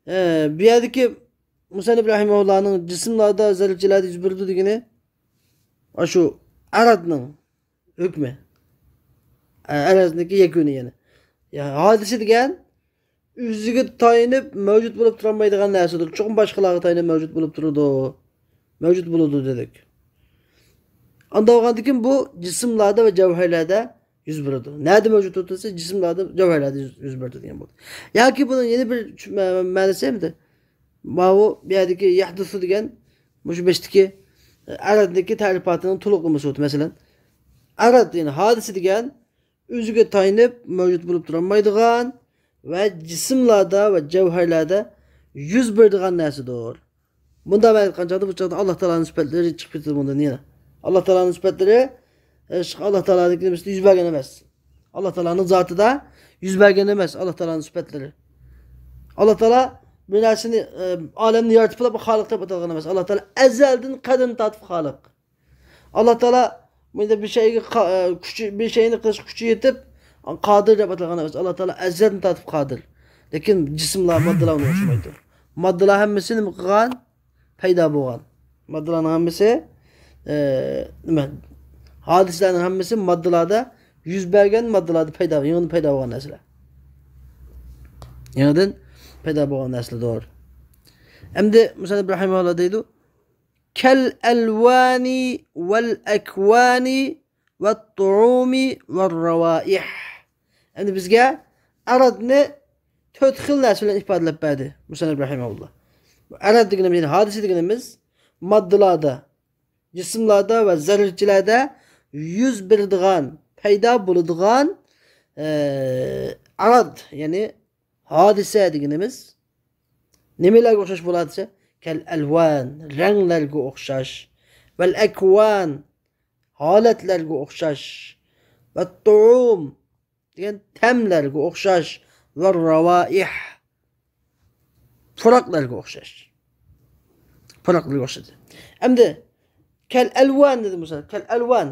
ئە، بۇ يەردىكى مۇسەننىپ رەھىمەھۇللانىڭ جىسىملاردا زەررىچىلەردە يۈز بېرىدۇ دېگىنى، ئاشۇ ئەرەدنىڭ ھۆكمى. ئە، ئەرەدنىڭكى يەكۈنى يەنى. يا، ھادىسە دېگەن ئۆزىگە تايىنىپ مەۋجۇت بولۇپ تۇرالمايدىغان نەرسىدۇر. چوقۇم باشقىلارغا تايىنىپ مەۋجۇت بولۇپ تۇرىدۇ. مەۋجۇت بولىدۇ دېدۇق. ئاندا بولغاندىكىن بۇ جىسىملاردا ۋە جەۋھەرلەردە يۈز بېرىدۇ. نەدە مەۋجۇت بولۇپ تۇرسا، جىسىملاردا، جەۋھەرلەردە يۈز، يۈز بېرىدۇ دېگەن بولدى. ياكى بۇنىڭ يەنە بىر چۈ-، مە-، مەنىسى ئەمدى. ماۋۇ بۇ يەردىكى يەھدۇسۇ دېگەن مۇشۇ بەشتىكى، ئە، ئەرەدنىكى تەرىپاتىنىڭ تولۇقلىمىسى بولدى. مەسىلەن، ئەرەد، يەنى ھادىسە دېگەن ئۆزىگە تايىنىپ مەۋجۇت بولۇپ تۇرالمايدىغان ۋە جىسىملاردا ۋە جەۋھەرلەردە يۈز بېرىدىغان نەرسىدۇر. بۇنداق مەن ئېيتقان چاغدا، بۇ چاغدا ئاللا تائالانىڭ سۈپەتلىرى چىقىپ كېتىدۇ بۇندىن يەنە. ئاللا تائالانىڭ سۈپەتلىرى، ئە، ئاللا تائالانىڭكى نېمىسىدە يۈز بەرگەن ئەمەس. ئاللا تائالانىڭ زاتىدا يۈز بەرگەن ئەمەس ئاللا تائالانىڭ سۈپەتلىرى. ئاللا تائالا بىر نەرسىنى، ئە، ئالەمنى يارىتىپ بولۇپ خالىق دەپ ئاتالغان ئەمەس. ئاللا تائالا ئەزەلدىن قەدىم تارتىپ خالىق. ئاللا تائالا بۇنداق بىر شەيگە قا-، ئە، كۈچى، بىر شەينى قىلىشقا كۈچى يېتىپ، قادىر دەپ ئاتالغان ئەمەس. ئاللا تائالا ئەزەلدىن تارتىپ قادىر. لېكىن جىسىملار، ماددىلار ئۇنىڭغا ئوخشىمايدۇ. ماددىلار ھەممىسى نېمە قىلغان؟ پەيدا بولغان. ماددىلارنىڭ ھەممىسى، ئە، نېمە؟ ھادىسىلەرنىڭ ھەممىسى ماددىلاردا يۈز بەرگەن، ماددىلاردا پەيدا، يېڭىدىن پەيدا بولغان نەرسىلەر. يېڭىدىن پەيدا بولغان نەرسىلەردۇر. ئەمدى مۇسەننىپ رەھىمەھۇللا دەيدۇ، كالألوان والأكوان والطعوم والروائح. ئەمدى بىزگە ئەرەدنى تۆت خىل نەرسە بىلەن ئىپادىلەپ بەردى مۇسەننىپ رەھىمەھۇللا. ئەرەد دېگىنىمىز، يەنى ھادىسە دېگىنىمىز ماددىلاردا، جىسىملاردا ۋە زەررىچىلەردە يۈز بېرىدىغان، پەيدا بولىدىغان، ئە، ئەرەد، يەنى ھادىسە دېگىنىمىز نېمىلەرگە ئوخشاش بولاتتى؟ كالألوان، رەڭلەرگە ئوخشاش. والأكوان، ھالەتلەرگە ئوخشاش. والطعوم دېگەن تەملەرگە ئوخشاش. والروائح، پۇراقلارغا ئوخشاش. پۇراقلارغا ئوخشاش. ئەمدى كالألوان دېدى مۇسەننىپ. كالألوان.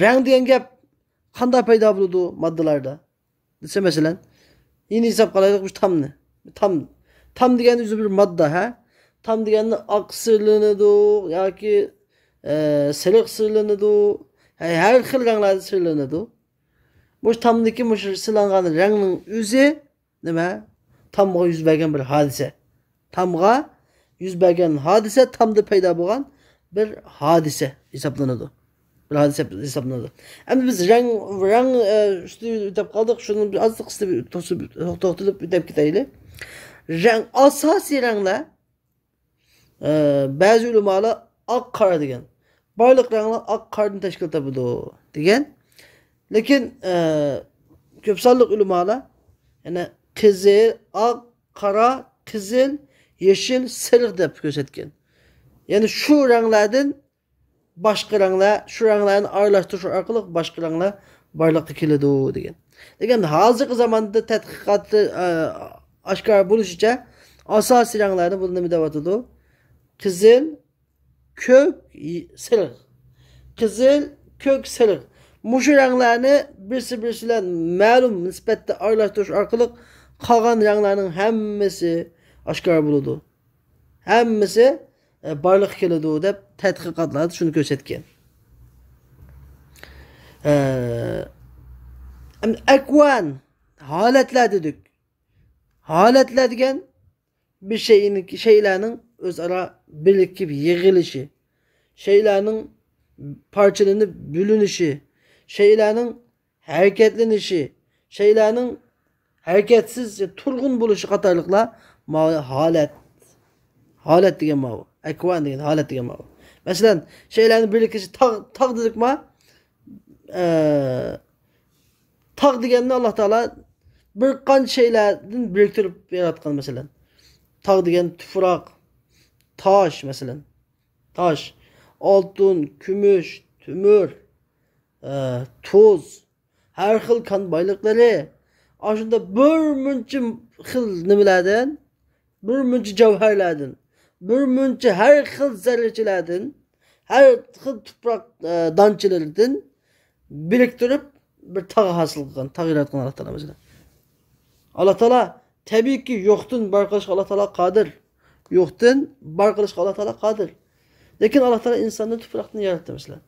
رەڭ دېگەن گەپ قانداق پەيدا بولىدۇ ماددىلاردا دېسە، مەسىلەن، يەنە ھېساب قىلايلىق مۇشۇ تامنى. تام، تام دېگەن ئۆزى بىر ماددا، ھە؟ تام دېگەندە ئاق سىرلىنىدۇ ياكى، ئە، سېرىق سىرلىنىدۇ. ھە، ھەر خىل رەڭلەردە سىرلىنىدۇ. مۇشۇ تامدىكى مۇشۇ سىرلانغان رەڭنىڭ ئۆزى نېمە؟ تامغا يۈز بەرگەن بىر ھادىسە. تامغا يۈز بەرگەن ھادىسە، تامدا پەيدا بولغان بىر ھادىسە ھېسابلىنىدۇ. بىر ھادىسە ھېسابلىنىدۇ. ئەمدى بىز رەڭ، رەڭ، ئە، ئۈستىدە ئۆتۈپ قالدۇق. شۇنى بىر ئازلىق ئۈستىدە توختىلىپ، توختىلىپ ئۆتۈپ كېتەيلى. رەڭ، ئاساسىي رەڭلەر، ئە، بەزى ئۆلىمالار ئاق قارا دېگەن. بارلىق رەڭلەر ئاق قارىدىن تەشكىل تاپىدۇ دېگەن. لېكىن، ئە، كۆپ سانلىق ئۆلىمالار يەنە قىزىل، ئاق، قارا، قىزىل، يېشىل، سېرىق دەپ كۆرسەتكەن. يەنى شۇ رەڭلەردىن باشقا رەڭلەر، شۇ رەڭلەرنى ئارىلاشتۇرۇش ئارقىلىق باشقا رەڭلەر بارلىققا كېلىدۇ دېگەن. لېكىن ھازىرقى زاماندا تەتقىقاتتا، ئە، ئاشكارا بولۇشىچە، ئاساسىي رەڭلەرنى بۇ نېمە دەۋاتىدۇ؟ قىزىل، كۆك، ي-، سېرىق. قىزىل، كۆك، سېرىق. مۇشۇ رەڭلەرنى بىرسى بىرسى بىلەن مەلۇم نىسبەتتە ئارىلاشتۇرۇش ئارقىلىق قالغان رەڭلەرنىڭ ھەممىسى ئاشكارا بولىدۇ. ھەممىسى، ئە، بارلىققا كېلىدۇ دەپ تەتقىقاتلاردا شۇنى كۆرسەتكەن. ئە، ئەمدى ئەكۋان، ھالەتلەر دېدۇق. ھالەتلەر دېگەن بىر شەيئىنىڭ، شەيئىلەرنىڭ ئۆزئارا بىرىكىپ يىغىلىشى، شەيئىلەرنىڭ پارچىلىنىپ بۆلۈنۈشى، شەيئىلەرنىڭ ھەرىكەتلىنىشى، شەيئىلەرنىڭ ھەرىكەتسىز، تۇرغۇن بولۇشى قاتارلىقلار ماۋۇ ھالەت. ھالەت دېگەن ماۋۇ. ئەكۋان دېگەن ھالەت دېگەن ماۋۇ. مەسىلەن، شەيئىلەرنى بىرلىكلىشى تاغ، تاغ دېدۇقما؟ ئە، تاغ دېگەننى ئاللا تائالا بىر قانچە شەيئىلەردىن بىرىكتۈرۈپ ياراتقان، مەسىلەن. تاغ دېگەن تۇپراق، تاش، مەسىلەن. تاش، ئالتۇن، كۈمۈش، تۆمۈر، ئە، تۇز، ھەر خىل كان بايلىقلىرى، ئاشۇنداق بىر مۇنچە خىل نېمىلەردىن، بىر مۇنچە جەۋھەرلەردىن، بىر مۇنچە ھەر خىل زەررىچىلەردىن، ھەر خىل تۇپراق، ئە، دانچىلىرىدىن بىرىكتۈرۈپ بىر تاغ ھاسىل قىلغان، تاغ ياراتقان ئاللا تائالا، مەسىلەن. ئاللا تائالا تەبىئىيكى يوقتىن بار قىلىشقا ئاللا تائالا قادىر. يوقتىن بار قىلىشقا ئاللا تائالا قادىر. لېكىن ئاللا تائالا ئىنساننى تۇپراقتىن ياراتتى، مەسىلەن.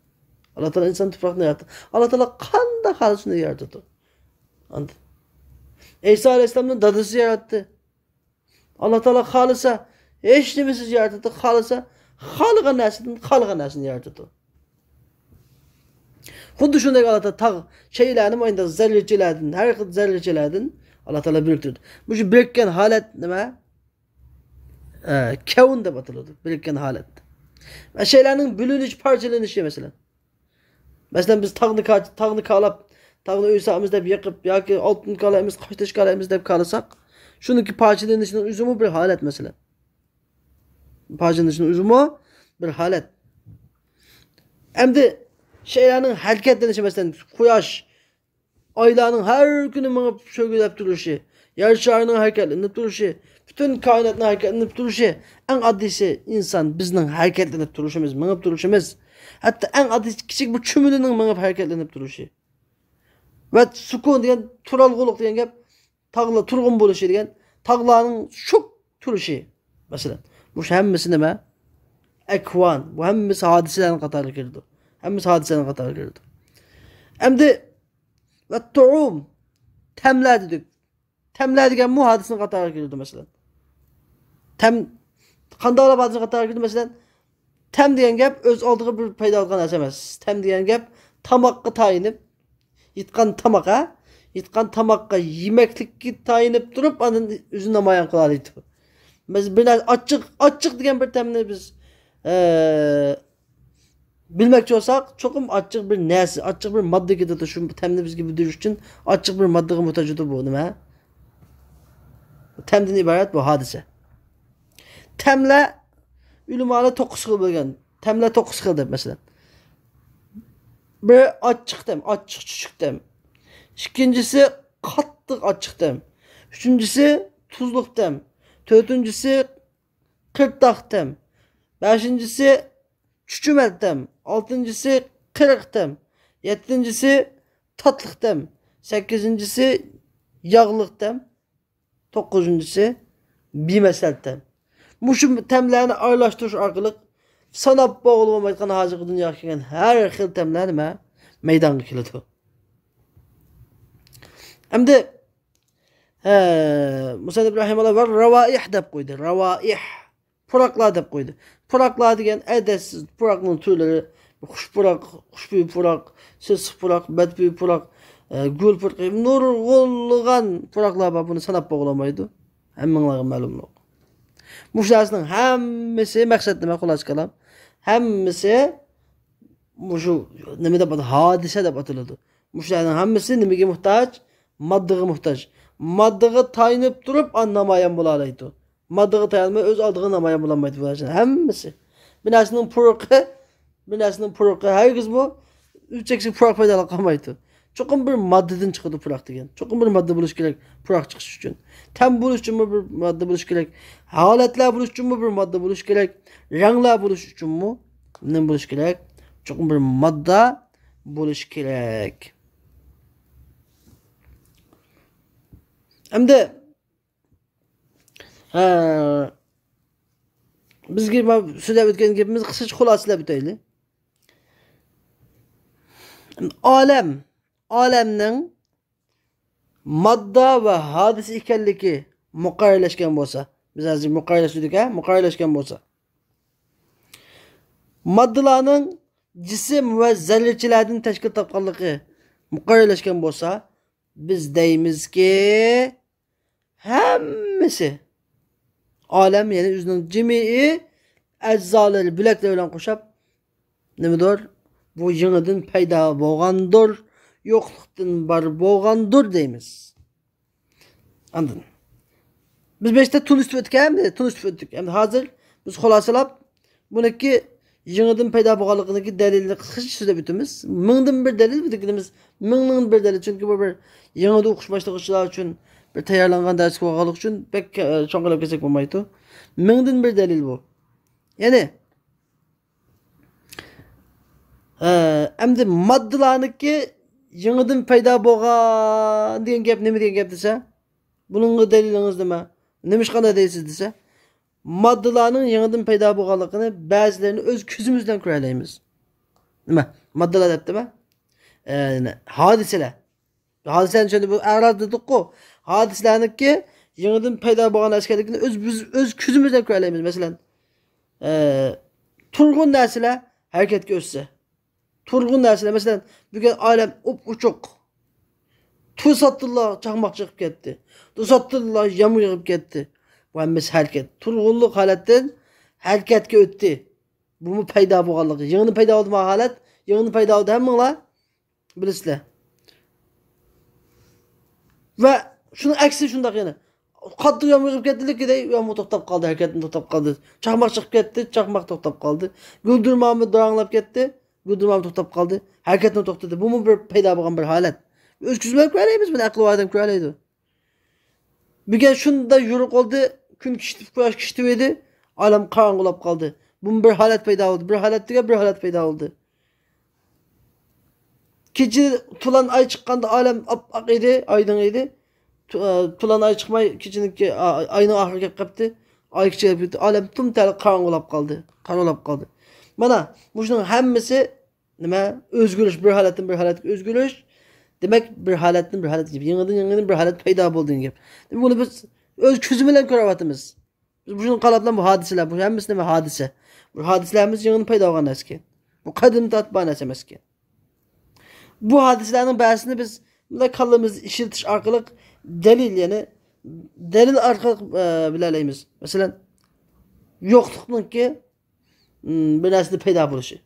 ئاللا تائالا ئىنساننى تۇپراقتىن ياراتتى. ئاللا تائالا قانداق خالىسا شۇنداق يارىتىدۇ. ئاندىن ئەيسا ئەلەيھىسسالامنى دادىسى ياراتتى. ئاللا تائالا خالىسا ھېچ نېمىسىز يارىتىدۇ، خالىسا خالىغان نەرسىدىن خالىغان نەرسىنى يارىتىدۇ. خۇددى شۇنداق ئاللا تائالا تاغ شەيئىلەرنى ئاينداق زەررىچىلەردىن، ھەر خىل زەررىچىلەردىن ئاللا تائالا بىرىكتۈردى. مۇشۇ بىرىككەن ھالەت نېمە؟ ئە، كەۋن دەپ ئاتىلىدۇ، بىرىككەن ھالەت. ۋە شەيئىلەرنىڭ بۆلۈنۈش، پارچىلىنىشى، مەسىلەن. مەسىلەن، بىز تاغنى كا-، تاغنى كالاپ، تاغنى ئۆي سالىمىز دەپ يېقىپ ياكى ئالتۇن كالايمىز، قاشتېشى كالايمىز دەپ كالىساق، شۇنىڭكى پارچىلىنىشىنىڭ ئۆزىمۇ بىر ھالەت، مەسىلەن. پارچىلىنىشنىڭ ئۆزىمۇ بىر ھالەت. ئەمدى شەيئىلەرنىڭ ھەرىكەتلىنىشى، مەسىلەن، قۇياش، ئايلارنىڭ ھەر كۈنى مېڭىپ شۆگىلەپ تۇرۇشى، يەر شارىنىڭ ھەرىكەتلىنىپ تۇرۇشى، پۈتۈن كائىناتنىڭ ھەرىكەتلىنىپ تۇرۇشى، ئەڭ ئاددىيسى ئىنسان بىزنىڭ ھەرىكەتلىنىپ تۇرۇشىمىز، مېڭىپ تۇرۇشىمىز. ھەتتا ئەڭ ئاددىيسى كىچىك بىر چۈمۈلىنىڭ مېڭىپ ھەرىكەتلىنىپ تۇرۇشى. ۋە سۇكۇن دېگەن، تۇرالغۇلۇق دېگەن گەپ، تاغلار تۇرغۇن بولۇشى دېگەن، تاغلارنىڭ شۇ تۇرۇشى. مەسىلەن، بۇ ھەممىسى نېمە؟ ئەكۋان. بۇ ھەممىسى ھادىسىلەرنىڭ قاتارىغا كىرىدۇ. ھەممىسى ھادىسىلەرنىڭ قاتارىغا كىرىدۇ. ئەمدى ۋە تۇئۇم، تەملەر دېدۇق. تەملەر دېگەنمۇ ھادىسىنىڭ قاتارىغا كىرىدۇ، مەسىلەن. تەم، قانداقلا ھادىسىنىڭ قاتارىغا كىرىدۇ، مەسىلەن. تەم دېگەن گەپ ئۆز ئالدىغا بىر پەيدا قىلغان نەرسە ئەمەس. تەم دېگەن گەپ تاماققا تايىنىپ، يېتقان تاماق، ھە؟ يېتقان تاماققا، يېمەكلىككە تايىنىپ تۇرۇپ، ئاندىن ئۆزىنى نامايان قىلالايدۇ. بىز بىر نەرسە ئاچچىق، ئاچچىق دېگەن بىر تەمنى بىز، ئە، بىلمەكچى بولساق، چوقۇم ئاچچىق بىر نەرسە، ئاچچىق بىر ماددا كېتىدۇ. شۇ تەمنى بىزگە بىلدۈرۈش ئۈچۈن ئاچچىق بىر ماددىغا موھتاج ئىدى بۇ نېمە؟ تەمدىن ئىبارەت بۇ ھادىسە. تەملەر ئۆلىمالار توققۇز خىل بۆلگەن. تەملەر توققۇز خىل دەپ، مەسىلەن. بىرى ئاچچىق تەم، ئاچچىق چۈچۈك تەم. ئىككىنچىسى قاتتىق ئاچچىق تەم. ئۈچىنچىسى تۇزلۇق تەم. تۆتىنچىسى قىرتاق تەم. بەشىنچىسى چۈچۈمەل تەم. ئالتىنچىسى قېرىق تەم. يەتتىنچىسى تاتلىق تەم. سەككىزىنچىسى ياغلىق تەم. توققۇزىنچىسى بىمەسەل تەم. مۇشۇ تەملەرنى ئارىلاشتۇرۇش ئارقىلىق ساناپ بولغىلى بولمايدىغان ھازىرقى دۇنياغا كەلگەن ھەر خىل تەملەر نېمە؟ مەيدانغا كېلىدۇ. ئەمدى، ھە، مۇسەننىپ رەھىمەھۇللا ۋە راۋائىھ دەپ قويدى. راۋائىھ. پۇراقلار دەپ قويدى. پۇراقلار دېگەن ئەدەتسىز پۇراقنىڭ تۈرلىرى، خۇش پۇراق، خۇشبۇي پۇراق، سېسىق پۇراق، بەدبۇي پۇراق، ئە، گۈل پۇرىقى، نۇرغۇنلىغان پۇراقلار بار، بۇنى ساناپ بولغىلىمايدۇ. ھەممىڭلارغا مەلۇملۇق. مۇشۇ نەرسىنىڭ ھەممىسى مەقسەت نېمە، خۇلاسە كالام؟ ھەممىسى مۇشۇ نېمە دەپ ئاتىلىدۇ؟ ھادىسە دەپ ئاتىلىدۇ. مۇشۇلارنىڭ ھەممىسى نېمىگە موھتاج؟ ماددىغا موھتاج. ماددىغا تايىنىپ تۇرۇپ، ئان نامايان بولالايدۇ. ماددىغا تايانماي ئۆز ئالدىغا نامايان بولالمايدۇ بۇ نەرسىنىڭ ھەممىسى. بىر نەرسىنىڭ پۇرىقى، بىر نەرسىنىڭ پۇرىقى ھەرگىزمۇ ئۈزۈل-چەكسىز پۇراق پەيدا قىلالمايدۇ. چوقۇم بىر ماددىدىن چىقىدۇ پۇراق دېگەن. چوقۇم بىر ماددا بولۇشى كېرەك پۇراق چىقىش ئۈچۈن. تەم بولۇش ئۈچۈنمۇ بىر ماددا بولۇشى كېرەك. ھالەتلەر بولۇش ئۈچۈنمۇ بىر ماددا بولۇشى كېرەك. رەڭلەر بولۇش ئۈچۈنمۇ نېمە بولۇشى كېرەك؟ چوقۇم بىر ماددا بولۇشى كېرەك. ئەمدى، ھە، بىزگە ما-، سۆزلەپ ئۆتكەن گېپىمىزنى قىسقىچە خۇلاسىلەپ ئۆتەيلى. ئالەم، ئالەمنىڭ ماددا ۋە ھادىسە ئىكەنلىكى مۇقەررەرلەشكەن بولسا، بىز ھازىر مۇقەررەرلەشتۈردۇك، ھە؟ مۇقەررەرلەشكەن بولسا، ماددىلارنىڭ جىسىم ۋە زەررىچىلەردىن تەشكىل تاپقانلىقى مۇقەررەرلەشكەن بولسا، بىز دەيمىزكى، ھەممىسى ئالەم، يەنى ئۆزىنىڭ جىمىئى ئەزالىرى، بۆلەكلىرى بىلەن قوشاپ نېمىدۇر؟ بۇ يېڭىدىن پەيدا بولغاندۇر، يوقلۇقتىن بار بولغاندۇر دەيمىز. ئاندىن بىز بەشتە تونۇشتۇرۇپ ئۆتتۇق، ئەمدى تونۇشتۇرۇپ ئۆتتۇق. ئەمدى ھازىر بىز خۇلاسىلاپ، بۇنىڭكى يېڭىدىن پەيدا بولغانلىقىنىڭكى دەلىلىنى قىسقىچە سۆزلەپ ئۆتىمىز. مىڭدىن بىر دەلىل، بۇ دېگىنىمىز مىڭنىڭ بىر دەلىل. چۈنكى بۇ بىر يېڭىدا ئوقۇش باشلىغۇچىلار ئۈچۈن بىر تەييارلانغان دەرس بولغانلىقى ئۈچۈن بەك، ئە، چوڭقۇرلاپ كەتسەك بولمايدۇ. مىڭدىن بىر دەلىل بۇ. يەنى، ئە، ئەمدى ماددىلارنىڭكى يېڭىدىن پەيدا بولغان دېگەن گەپ نېمە دېگەن گەپ دېسە، بۇنىڭغا دەلىلىڭىز نېمە؟ نېمىشقا ئانداق دەيسىز دېسە، ماددىلارنىڭ يېڭىدىن پەيدا بولغانلىقىنى بەزىلىرىنى ئۆز كۆزىمىز بىلەن كۆرەلەيمىز. نېمە؟ ماددىلار دەپتىمە؟ ئە، ھادىسىلەر. ھادىسىلەرنى چۈشەندى، بۇ ئەراد دېدۇققۇ. ھادىسىلەرنىڭكى يېڭىدىن پەيدا بولغان نەرسە ئىكەنلىكىنى ئۆز، بىز ئۆز كۆزىمىز بىلەن كۆرەلەيمىز. مەسىلەن، ئە، تۇرغۇن نەرسىلەر ھەرىكەتكە ئۆتسە. تۇرغۇن نەرسىلەر، مەسىلەن، بۈگۈن ئالەم ئوپئوچۇق. توساتتىنلا چاقماق چېقىپ كەتتى. توساتتىنلا يامغۇر يېغىپ كەتتى. بۇ ھەممىسى ھەرىكەت. تۇرغۇنلۇق ھالەتتىن ھەرىكەتكە ئۆتتى. بۇمۇ پەيدا بولغانلىقى. يېڭىدىن پەيدا بولدىمۇ ھالەت؟ يېڭىدىن پەيدا بولدى، ھەممىڭلار بىلىسىلەر. ۋە شۇنىڭ ئەكسى شۇنداق يەنە. قاتتىق يامغۇر يېغىپ كەتتى، لىككىدەي يامغۇر توختاپ قالدى، ھەرىكەتتىن توختاپ قالدى. چاقماق چىقىپ كەتتى، چاقماق توختاپ قالدى. گۈلدۈرمامۇ داراڭلاپ كەتتى، گۈلدۈرمامۇ توختاپ قالدى. ھەرىكەتتىن توختىدى. بۇمۇ بىر پەيدا بولغان بىر ھالەت. ئۆز كۆزى بىلەن كۆرەلەيمىز بۇنى، ئەقلى بار ئادەم كۆرەلەيدۇ. بۈگۈن شۇنداق يورۇق بولدى، كۈن كىشىتىپ، قۇياش كىشىتىۋىدى، ئالەم قاراڭغۇلاپ قالدى. بۇمۇ بىر ھالەت پەيدا بولدى. بىر ھالەت دېگەن بىر ھالەت پەيدا بولدى. كېچە تولان ئاي چىققاندا ئالەم ئاپئاق ئىدى، ئايدىڭ ئىدى. تو-، ئە، تولان ئاي چىقماي، كېچىنىڭكى، ئا-، ئاينىڭ ئاخىرى كەپ قاپتۇ. ئاي كېچىگە كەپ كەتتى. ئالەم تۇم تەلە قاراڭغۇلاپ قالدى. قاراڭغۇلاپ قالدى. مانا، مۇشۇنىڭ ھەممىسى نېمە؟ ئۆزگىرىش، بىر ھالەتتىن بىر ھالەتكە ئۆزگىرىش. دېمەك، بىر ھالەتتىن بىر ھالەتكە، يېڭىدىن يېڭىدىن بىر ھالەت پەيدا بولدى دېگەن گەپ. بۇنى بىز ئۆز كۆزى بىلەن كۆرۈۋاتىمىز. بىز بۇنى قاراپ بۇ ھادىسىلەر، بۇ ھەممىسى نېمە؟ ھادىسە. بۇ ھادىسىلەر ھەممىسى يېڭىدىن پەيدا بولغان نەرسىكەن. بۇ قەدىمدىن تارتىپ بار نەرسە ئەمەسكەن. بۇ ھادىسىلەرنىڭ بەزىسىنى بىز مۇنداق كاللىمىزنى ئىشلىتىش ئارقىلىق دەلىل، يەنى دەلىل ئارقىلىق، ئە، بىلەلەيمىز. مەسىلەن، يوقلۇقنىڭكى، ئىم، بىر نەرسىنىڭ پەيدا بولۇشى.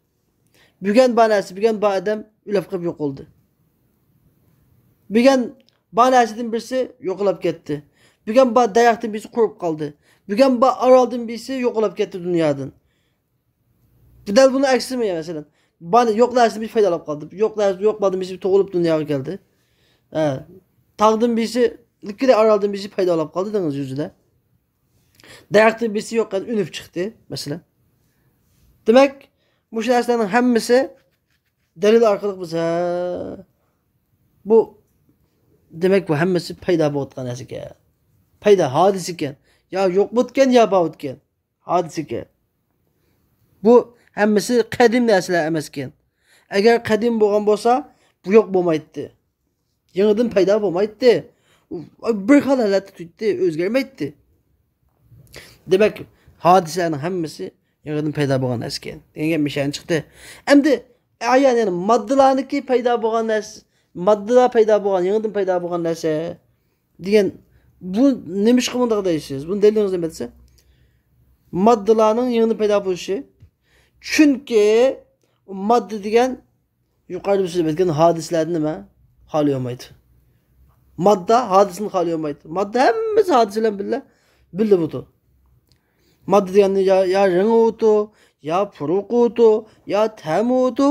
بۈگۈن بار نەرسە، بۈگۈن بار ئادەم ئۆلۈپ قېلىپ يوقالدى. بۈگۈن بار نەرسىدىن بىرسى يوقىلاپ كەتتى. بۈگۈن بار دەرەختىن بىرسى قۇرۇپ قالدى. بۈگۈن بار ئارالدىن بىرسى يوقىلاپ كەتتى دۇنيادىن. بۇ دەل بۇنىڭ ئەكسىمۇ يا، مەسىلەن. بار، يوق نەرسىدىن بىرسى پەيدا بولۇپ قالدى. يوق نەرسە، يوق بالدىن بىرسى تۇغۇلۇپ دۇنياغا كەلدى. ھە. تاغدىن بىرسى، لىككىدە ئارالدىن بىرسى پەيدا بولۇپ قالدى دېڭىز يۈزىدە. دەرەختىن بىرسى يوق، يەنە ئۈنۈپ چىقتى، مەسىلەن. دېمەك، مۇشۇ نەرسىلەرنىڭ ھەممىسى دەلىل ئارقىلىق بىز، ھە، بۇ، دېمەك، بۇ ھەممىسى پەيدا بولۇۋاتقان نەرسە ئىكەن. پەيدا، ھادىسە ئىكەن. يا يوق بوپتىكەن، يا بار بوپتىكەن. ھادىسە ئىكەن. بۇ ھەممىسى قەدىم نەرسىلەر ئەمەسكەن. ئەگەر قەدىم بولغان بولسا، بۇ يوق بولمايتتى. يېڭىدىن پەيدا بولمايتتى. بىر خىل ھالەتتە تۇرۇتتى، ئۆزگەرمەيتتى. دېمەك، ھادىسىلەرنىڭ ھەممىسى يېڭىدىن پەيدا بولغان نەرسىكەن دېگەن گەپ مىشەن چىقتى. ئەمدى ئايان، يەنى ماددىلارنىڭكى پەيدا بولغان نەرسە، ماددىلار پەيدا بولغان، يېڭىدىن پەيدا بولغان نەرسە دېگەن، بۇ نېمىشقا مۇنداق دەيسىز؟ بۇنىڭ دەلىلىڭىز نېمە دېسە، ماددىلارنىڭ يېڭىدىن پەيدا بولۇشى. چۈنكى ماددا دېگەن يۇقىرىدا بىز سۆزلەپ ئۆتكەن ھادىسىلەردىن نېمە؟ خالىي بولمايدۇ. ماددا ھادىسىدىن خالىي بولمايدۇ. ماددا ھەممىسى ھادىسە بىلەن بىللە، بىللە بولىدۇ. ماددا دېگەننى يا، يا رەڭ بولىدۇ، يا پۇرىقى بولىدۇ، يا تەمى بولىدۇ،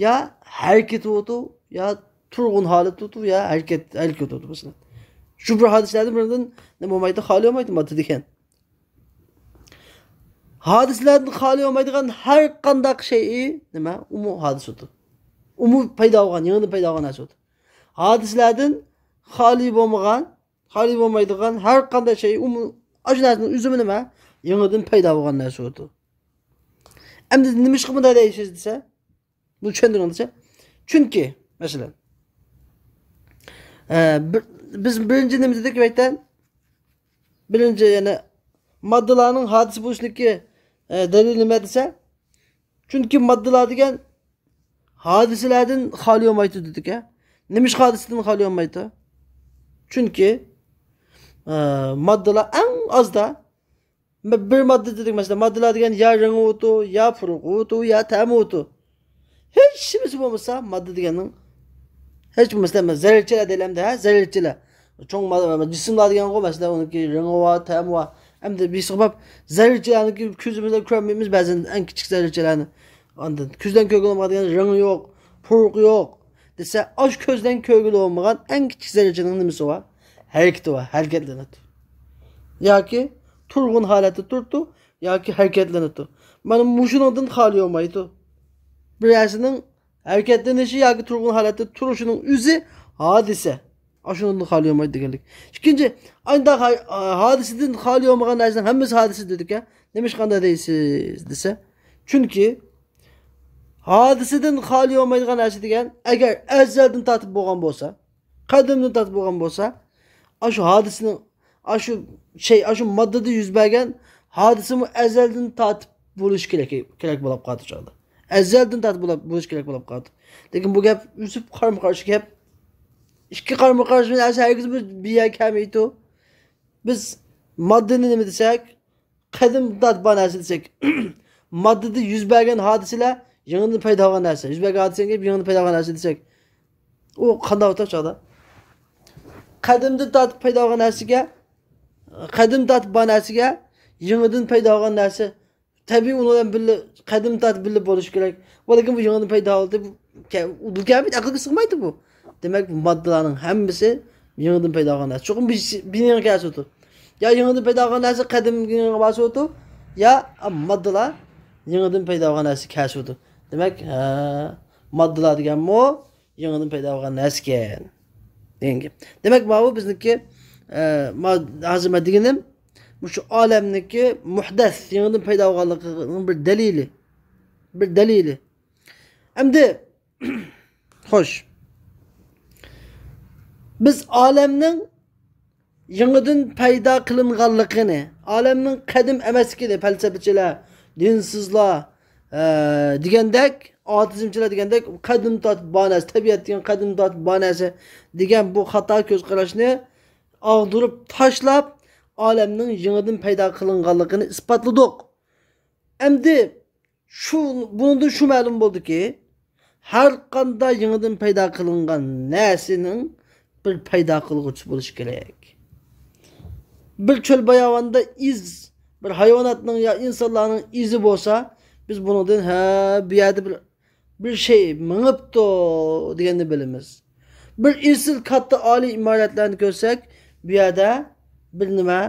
يا ھەرىكىتى بولىدۇ، يا تۇرغۇن ھالىتى بولىدۇ، يا ھەرىكەت، ھەرىكەت بولىدۇ، مەسىلەن. شۇ بىر ھادىسىلەردىن بىرىدىن نېمە بولمايدۇ؟ خالىي بولمايدۇ ماددا دېگەن. ھادىسىلەردىن خالىي بولمايدىغان ھەر قانداق شەيئى نېمە؟ ئۇمۇ ھادىسىدۇر. ئۇمۇ پەيدا بولغان، يېڭىدىن پەيدا بولغان نەرسىدۇر. ھادىسىلەردىن خالىي بولمىغان، خالىي بولمايدىغان ھەر قانداق شەيئى ئۇمۇ، ئاشۇ نەرسىنىڭ ئۆزىمۇ نېمە؟ يېڭىدىن پەيدا بولغان نەرسىدۇر. ئەمدى نېمىشقا بۇنداق دەيسىز دېسە، بۇنى چۈشەندۈرۈڭ دېسە، چۈنكى، مەسىلەن، ئە، بىر، بىز بىرىنچى نېمە دېدۇق؟ بىرىنچى، يەنە ماددىلارنىڭ ھادىسە بولۇشىدىكى، ئە، دەلىل نېمە دېسە، چۈنكى ماددىلار دېگەن ھادىسىلەردىن خالىي بولمايدۇ دېدۇق-ھە. نېمىشقا ھادىسىدىن خالىي بولمايدۇ؟ چۈنكى ئە، ماددىلار ئەڭ ئازدا. بىر ماددا دېدۇق، مەسىلەن، ماددىلار دېگەن يا رېڭىۋىتۇ، يا پۇرىقىۋىتۇ، يا تەمىۋىتۇ. ھېچ نېمىسى بولمىسا، ماددا دېگەننىڭ ھېچ بولمىسا، زەررىچىلەر دەيلى ئەمدى، ھە، زەررىچىلەر. چوڭ ما-، جىسىملار دېگەنغۇ، مەسىلەن، ئۇنىڭكى رېڭى بار، تەمى بار. ئەمدى بىسىغا باب زەررىچىلەرنىڭكى كۆزىمىز بىلەن كۆرەلمەيمىز بەزەن ئەڭ كىچىك زەررىچىلەرنى. ئاندىن كۆزدىن كۆرگىلى بولمايدىغان رېڭى يوق، پۇرىقى يوق دېسە، ئاشۇ كۆزدىن كۆرگىلى بولمىغان ئەڭ كىچىك زەررىچىنىڭ نېمىسى بار؟ ھەرىكىتى بار، ھەرىكەتلىنىدۇ. ياكى تۇرغۇن ھالەتتە تۇرىدۇ، ياكى ھەرىكەتلىنىدۇ. مانا مۇشۇنىڭدىن خالىي بولمايدۇ. بىر نەرسىنىڭ ھەرىكەتلىنىشى ياكى تۇرغۇن ھالەتتە تۇرۇشىنىڭ ئۆزى ھادىسە. ئاشۇنىڭدىن خالىي بولمايدۇ دېگەنلىك. ئىككىنچى، ئانداق ھا-، ھادىسىدىن خالىي بولمىغان نەرسىنىڭ ھەممىسى ھادىسە دېدۇكەن. نېمىشقا ئانداق دەيسىز دېسە، چۈنكى ھادىسىدىن خالىي بولمايدىغان نەرسە دېگەن، ئەگەر ئەزەلدىن تارتىپ بولغان بولسا، قەدىمدىن تارتىپ بولغان بولسا، ئاشۇ ھادىسىنىڭ، ئاشۇ شەي، ئاشۇ ماددىدا يۈز بەرگەن ھادىسىمۇ ئەزەلدىن تارتىپ بولۇشى كېرەك، كېرەك بولۇپ قالىدۇ چاغدا. ئەزەلدىن تارتىپ بولۇپ، بولۇشى كېرەك بولۇپ قالىدۇ. لېكىن بۇ گەپ ئۆزى قارىمۇ قارشى گەپ. ئىككى قارىمۇ قارشى نەرسە ھەرگىز بىر، بىر يەرگە كەلمەيدۇ. بىز ماددىنى نېمە دېسەك، قەدىمدىن تارتىپ بار نەرسە دېسەك، ماددىدا يۈز بەرگەن ھادىسىلەر يېڭىدىن پەيدا بولغان نەرسە. يۈز بەرگەن ھادىسە يېڭىدىن پەيدا بولغان نەرسە دېسەك، ئۇ قانداق بولىدۇ چاغدا؟ قەدىمدىن تارتىپ پەيدا بولغان نەرسىگە، قەدىمدىن تارتىپ بار نەرسىگە يېڭىدىن پەيدا بولغان نەرسە. تەبىئىي ئۇنىڭ بىلەن بىللە، قەدىمدىن تارتىپ بىللە بولۇشى كېرەك. ۋە لېكىن بۇ يېڭىدىن پەيدا بولدى. بۇ كە-، ئۇدۇل كەلمەيدۇ، ئەقىلگە سىغمايدۇ بۇ. دېمەك، بۇ ماددىلارنىڭ ھەممىسى يېڭىدىن پەيدا بولغان نەرسە. چوقۇم بىر، بىر يېڭى كەلسىۋاتىدۇ. يا يېڭىدىن پەيدا بولغان نەرسە قەدىمكىگە بارسىۋاتىدۇ، يا ماددىلار يېڭىدىن پەيدا بولغان نەرسە كەلسىۋاتىدۇ. دېمەك، ھە، ماددىلار دېگەنمۇ يېڭىدىن پەيدا بولغان نەرسىكەن دېگەن گەپ. دېمەك، ماۋۇ بىزنىڭكى، ئە، ما-، ھازىر مەن دېگىنىم، مۇشۇ ئالەمنىڭكى مۇھدەس، يېڭىدىن پەيدا بولغانلىقىنىڭ بىر دەلىلى. بىر دەلىلى. ئەمدى، خوش. بىز ئالەمنىڭ يېڭىدىن پەيدا قىلىنغانلىقىنى، ئالەمنىڭ قەدىم ئەمەسلىكىنى پەلسەپىچىلەر، دىنسىزلار، ئە، دېگەندەك، ئاتېئىزمچىلار دېگەندەك، قەدىم تارتىپ بار نەرسە، تەبىئەت دېگەن قەدىم تارتىپ بار نەرسە دېگەن بۇ خاتا كۆز قاراشنى ئاغدۇرۇپ تاشلاپ، ئالەمنىڭ يېڭىدىن پەيدا قىلىنغانلىقىنى ئىسپاتلىدۇق. ئەمدى شۇ، بۇنىڭدىن شۇ مەلۇم بولدىكى، ھەر قانداق يېڭىدىن پەيدا قىلىنغان نەرسىنىڭ بىر پەيدا قىلغۇچىسى بولۇشى كېرەك. بىر چۆل باياۋاندا ئىز، بىر ھايۋاناتنىڭ يا ئىنسانلارنىڭ ئىزى بولسا، بىز بۇنىڭدىن، ھە، بۇ يەردە بىر، بىر شەي مېڭىپتۇ دېگەننى بىلىمىز. بىر ئېسىل كاتتا ئالىي ئىمارەتلەرنى كۆرسەك، بۇ يەردە بىر نېمە،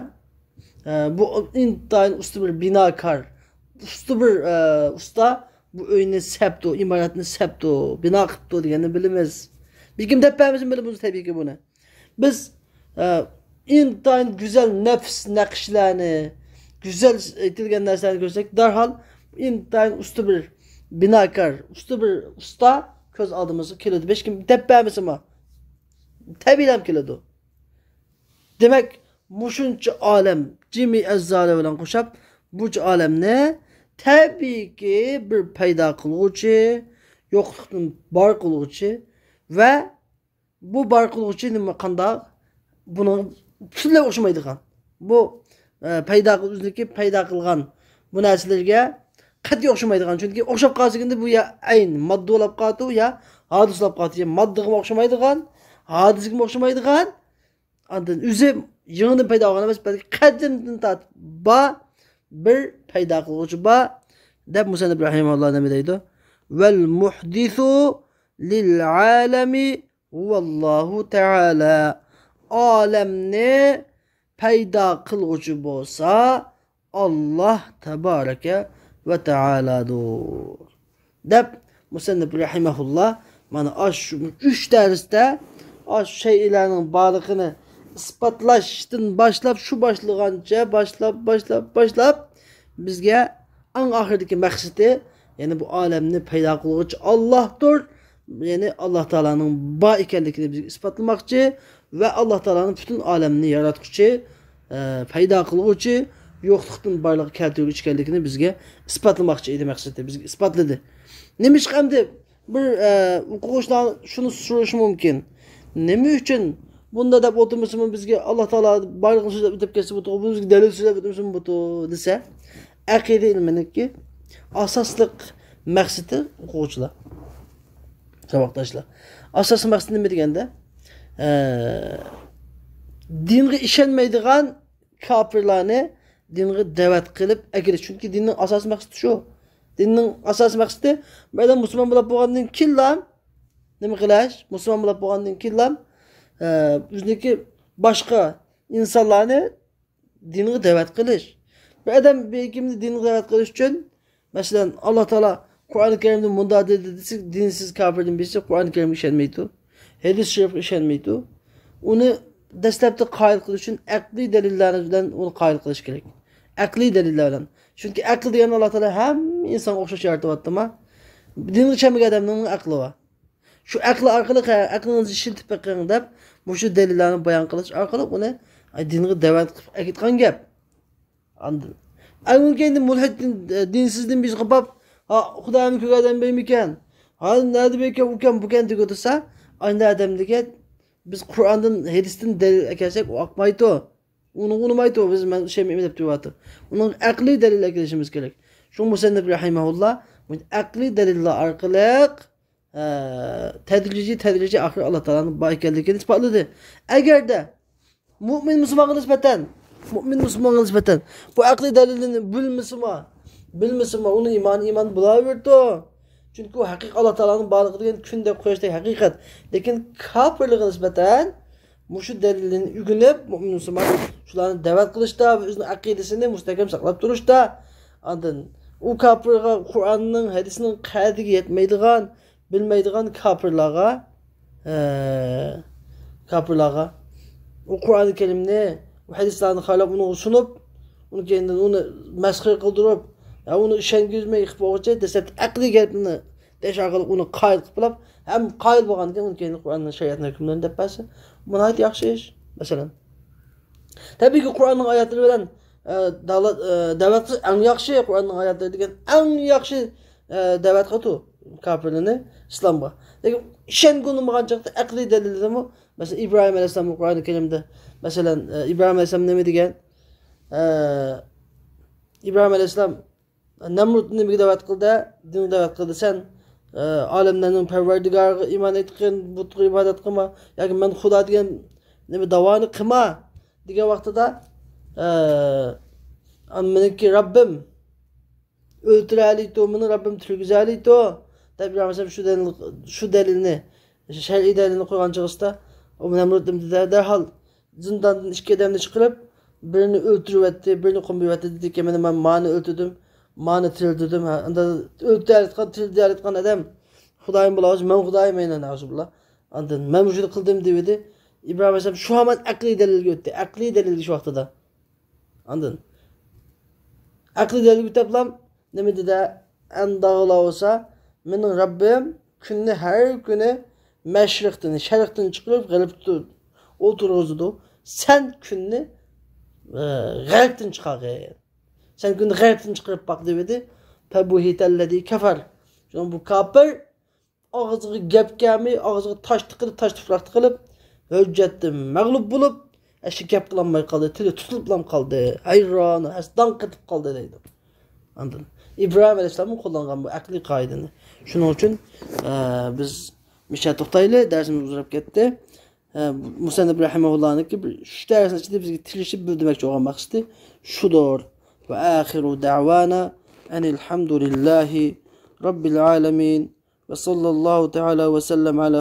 ئە، بۇ ئىنتايىن ئۇستا بىر بىناكار، ئۇستا بىر، ئە، ئۇستا بۇ ئۆينى سەپتۇ، ئىمارەتنى سەپتۇ، بىنا قىپتۇ دېگەننى بىلىمىز. بىر كىم دەپ بەرمىسۇن بىلىمىز تەبىئىيكى بۇنى. بىز، ئە، ئىنتايىن گۈزەل نەپىس نەقىشلەرنى، گۈزەل ئېتىلگەن نەرسىلەرنى كۆرسەك، دەرھال ئىنتايىن ئۇستا بىر بىناكار، ئۇستا بىر ئۇستا كۆز ئالدىمىزغا كېلىدۇ. ھېچكىم دەپ بەرمىسىمۇ، تەبىئىيلا كېلىدۇ. دېمەك، مۇشۇنچە ئالەم، جىمى ئەززالىرى بىلەن قوشاپ، بۇنچە ئالەمنى تەبىئىيكى بىر پەيدا قىلغۇچى، يوقلۇقتىن بار قىلغۇچى ۋە بۇ بار قىلغۇچى نېمە، قانداق؟ بۇنىڭ پۈتۈنلەي ئوخشىمايدىغان. بۇ، ئە، پەيدا قىل-، ئۆزىنىڭكى پەيدا قىلغان بۇ نەرسىلەرگە قەتئىي ئوخشىمايدىغان. چۈنكى ئوخشاپ قالسا، ئەمدى بۇ يا ئەين ماددا بولاپ قالىدۇ، يا ھادىس بولاپ قالىدۇ. يا ماددىغىمۇ ئوخشىمايدىغان، ھادىسىگىمۇ ئوخشىمايدىغان، ئاندىن ئۆزى يېڭىدىن پەيدا بولغان ئەمەس، بەلكى قەدىمدىن تارتىپ بار بىر پەيدا قىلغۇچى بار، دەپ مۇسەننىپ رەھىمەھۇللا نېمە دەيدۇ؟ ۋەل مۇھدىسۇ لىل ئالەمى ھۇۋاللاھۇ تەئالە. ئالەمنى پەيدا قىلغۇچى بولسا ئاللاھ تەبارەكە ۋە تەئالادۇر، دەپ مۇسەننىپ رەھىمەھۇللا مانا ئاشۇ ئۈچ دەرستە ئاشۇ شەيئىلەرنىڭ بارلىقىنى ئىسپاتلاشتىن باشلاپ، شۇ باشلىغانچە باشلاپ، باشلاپ، باشلاپ، بىزگە ئەڭ ئاخىرىدىكى مەقسىتى، يەنى بۇ ئالەمنى پەيدا قىلغۇچى ئاللاھتۇر. يەنى ئاللاھ تائالانىڭ بار ئىكەنلىكىنى بىزگە ئىسپاتلىماقچى ۋە ئاللاھ تائالانىڭ پۈتۈن ئالەمنى ياراتقۇچى، ئە، پەيدا قىلغۇچى، يوقلۇقتىن بارلىققا كەلتۈرگۈچى ئىكەنلىكىنى بىزگە ئىسپاتلىماقچى ئىدى مەقسىتى. بىزگە ئىسپاتلىدى. نېمىشقا ئەمدى بىر، ئە، ئوقۇغۇچىلار شۇنى سورىشى مۇمكىن. نېمە ئۈچۈن بۇنداق دەپ ئولتۇرمىسىمۇ، بىزگە ئاللا تائالا بارلىقىنى سۆزلەپ ئۆتۈپ كەتسە بولىدۇ، بۇ بىزگە دەلىل سۆزلەپ ئۆتمىسىمۇ بولىدۇ دېسە، ئەقىدە ئىلمىنىڭكى ئاساسلىق مەقسىتى ئوقۇغۇچىلار، ساۋاقداشلار. ئاساسلىق مەقسىتى نېمە دېگەندە، ئە، دىنغا ئىشەنمەيدىغان كاپىرلارنى دىنغا دەۋەت قىلىپ ئەكىرىش. چۈنكى دىننىڭ ئاساسىي مەقسىتى شۇ. دىننىڭ ئاساسىي مەقسىتى، بۇ ئادەم مۇسۇلمان بولۇپ بولغاندىن كېيىنلا نېمە قىلىش؟ مۇسۇلمان بولۇپ بولغاندىن كېيىنلا، ئە، ئۆزىنىڭكى باشقا ئىنسانلارنى دىنغا دەۋەت قىلىش. بىر ئادەم بىر كىمنى دىنغا دەۋەت قىلىش ئۈچۈن، مەسىلەن، ئاللا تائالا قۇرئان كەرىمدە مۇنداق دېدى دېسە، دىنسىز كاپىردىن بىرسى قۇرئان كەرىمگە ئىشەنمەيدۇ، ھەدىس شەرىپكە ئىشەنمەيدۇ. ئۇنى دەسلەپتە قايىل قىلىش ئۈچۈن ئەقلىي دەلىللەر بىلەن ئۇنى قايىل قىلىش كېرەك. ئەقلىي دەلىللەر بىلەن. چۈنكى ئەقىل دېگەن ئاللا تائالا ھەممە ئىنسانغا ئوخشاش يارىتىۋاتتىما؟ دىنغا چۈشەنمىگەن ئادەمنىڭ ئەقلى بار. شۇ ئەقلى ئارقىلىق، ھە، ئەقلىڭىزنى ئىشلىتىپ بېقىڭ دەپ، مۇشۇ دەلىللەرنى بايان قىلىش ئارقىلىق ئۇنى، ئاي، دىنغا دەۋەت قىلىپ ئەكەتكەن گەپ. ئاندىن، ئاي، ئۇنىڭ كەينىدىن مۇلھىد دىن-، دىنسىزدىن بىرسى قوپاپ، ھا، خۇدايىمنى كۆرگەن ئادەم بىرمىكەن؟ ھا، نەدە بىركەن، ئۇكەن، بۇكەن دېگۈ تۇرسا، ئانداق ئادەمگە بىز قۇرئاندىن، ھەدىستىن دەلىل ئەكەلسەك، ئۇ ئاقمايدۇ. ئۇنىڭغا ئۇنىمايدۇ، بىز، مەن ئىشەنمەيمەن دەپ تۇرۇۋاتىدۇ. ئۇنىڭ ئەقلىي دەلىل ئەكېلىشىمىز كېرەك. شۇ مۇسەننىپ رەھىمەھۇللا ئەقلىي دەلىللەر ئارقىلىق، ئە، تەدرىجىي، تەدرىجىي ئاخىرى ئاللا تائالانىڭ بار ئىكەنلىكىنى ئىسپاتلىدى. ئەگەردە مۇئمىن مۇسۇلمانغا نىسبەتەن، مۇئمىن مۇسۇلمانغا نىسبەتەن بۇ ئەقلىي دەلىلنى بىلمىسىمۇ، بىلمىسىمۇ، ئۇنىڭ ئىمانى ئىمان بولاۋېرىدۇ. چۈنكى ئۇ ھەقىقىي ئاللا تائالانىڭ بارلىقى دېگەن كۈن دەپ قويۇشتەك ھەقىقەت. لېكىن كاپىرلارغا نىسبەتەن مۇشۇ دەلىلنى ئۆگىنىپ، مۇئمىن مۇسۇلمان شۇلارنى دەۋەت قىلىشتا ۋە ئۆزىنىڭ ئەقىدىسىنى مۇستەھكەم ساقلاپ تۇرۇشتا، ئاندىن ئۇ كاپىرغا قۇرئاننىڭ، ھەدىسنىڭ قەدرىگە يەتمەيدىغان، بىلمەيدىغان كاپىرلارغا، ئە، كاپىرلارغا ئۇ قۇرئانى كەرىمنى، ئۇ ھەدىسلەرنى خارلاپ، ئۇنىڭغا سۇنۇپ، ئۇنىڭ كەينىدىن ئۇنى مەسخىرە قىلدۇرۇپ، يا ئۇنى ئىشەنگۈزمەي قىلىپ بولغۇچە، دەسلەپتە ئەقلىي گەپنى دەش ئارقىلىق ئۇنى قايىل قىلىپ بولۇپ، ھەم قايىل بولغاندىن كېيىن ئۇنىڭ كەينىدىن قۇرئاننىڭ شەرىئەتنىڭ ھۆكۈملىرىنى دەپ بەرسە، بۇ ناھايىتى ياخشى ئىش. مەسىلەن، تەبىئىيكى، قۇرئاننىڭ ئايەتلىرى بىلەن، ئە، دالا-، ئە، دەۋەت قىلسا ئەڭ ياخشى، قۇرئاننىڭ ئايەتلىرى دېگەن ئەڭ ياخشى، ئە، دەۋەت قىلىدۇ كاپىرلارنى ئىسلامغا. لېكىن ئىشەنگۈلىمىغان چاغدا ئەقلىي دەلىللىرىمۇ، مەسىلەن، ئىبراھىم ئەلەيھىسسالامنىڭ قۇرئانى كەرىمدە، مەسىلەن، ئە، ئىبراھىم ئەلەيھىسسالام نېمە دېگەن؟ ئە، ئىبراھىم ئەلەيھىسسالام نەمرۇت نېمىگە دەۋەت قىلدى؟ دىنگە دەۋەت قىلدى. سەن، ئە، ئالەملەرنىڭ پەرۋەردىگارىغا ئىمان ئېيتقىن، بۇتقا ئىبادەت قىلما، ياكى مەن خۇدا دېگەن نېمە داۋانى قىلما دېگەن ۋاقتىدا، ئە، مېنىڭكى رەببىم ئۆلتۈرەلەيتۇ، مېنىڭ رەببىم تىرىلگۈزەلەيتۇ دەپ ئىبراھىم ئەلەيھىسسالام شۇ دەلىل، شۇ دەلىلنى، شەرئىي دەلىلنى قويغان چېغىسىدا، ئۇ نەمرۇت نېمە دېدى؟ دەرھال زىنداندىن ئىككى ئادەمنى چىقىرىپ، بىرىنى ئۆلتۈرۈۋەتتى، بىرىنى قويۇۋەتتى، دېدىكى، مانا مەن مانى ئۆلتۈردۈم، مانى تىرىلدۈردۈم. ھە، ئەمدى ئۆلتۈرەلەيدىغان، تىرىلدۈرەلەيدىغان ئادەم خۇدايىم بولالىسا، مەن خۇدايىم، مەن، نەئۇزۇبىللا. ئاندىن مەن مۇشۇنى قىلدىم دېۋىدى. ئىبراھىم ئەلەيھىسسالام شۇ ھامان ئەقلىي دەلىلگە ئۆتتى. ئەقلىي دەلىلگە شۇ ۋاقتىدا. ئاندىن ئەقلىي دەلىلگە ئۆتۈپلا نېمە دېدى؟ ئەنداغلا بولسا، مېنىڭ رەببىم كۈننى ھەر كۈنى مەشرىقتىن، شەرقتىن چىقىرىپ، غەربتە ئولتۇرغۇزىدۇ. سەن كۈننى، ئە، غەربتىن چىقارغىن. سەن كۈننى غەربتىن چىقىرىپ باق دېۋىدى. فَبُهِتَ الَّذِي كَفَرَ. شۇڭا بۇ كاپىر ئاغزىغا گەپ كەلمەي، ئاغزىغا تاش تىقىلىپ، تاش تۇپراق تىقىلىپ، ھۆججەتتە مەغلۇپ بولۇپ، ئەشۇ گەپ قىلالماي قالدى، تىلى تۇتۇلۇپلا قالدى، ھەيران، ھەسسىداڭ قېتىپ قالدى دەيدۇ. ئاندىن ئىبراھىم ئەلەيھىسسالاممۇ قوللانغان بۇ ئەقلىي قائىدىنى. شۇنىڭ ئۈچۈن، ئە، بىز مۇشۇ يەردە توختايلى، دەرسىمىز ئۇزىراپ كەتتى. ئە، مۇسەننىپ رەھىمەھۇللانىڭكى بىر ئۈچ دەرسنىڭ ئىچىدە بىزگە تىرىشىپ بىلدۈرمەكچى بولغان مەقسىتى شۇدۇر. وَآخِرُ دَعْوَانَا أَنِ الْحَمْدُ لِلَّهِ رَبِّ الْعَالَمِينَ. وَصَلَّى اللَّهُ تَعَالَى وَسَلَّمَ عَلَى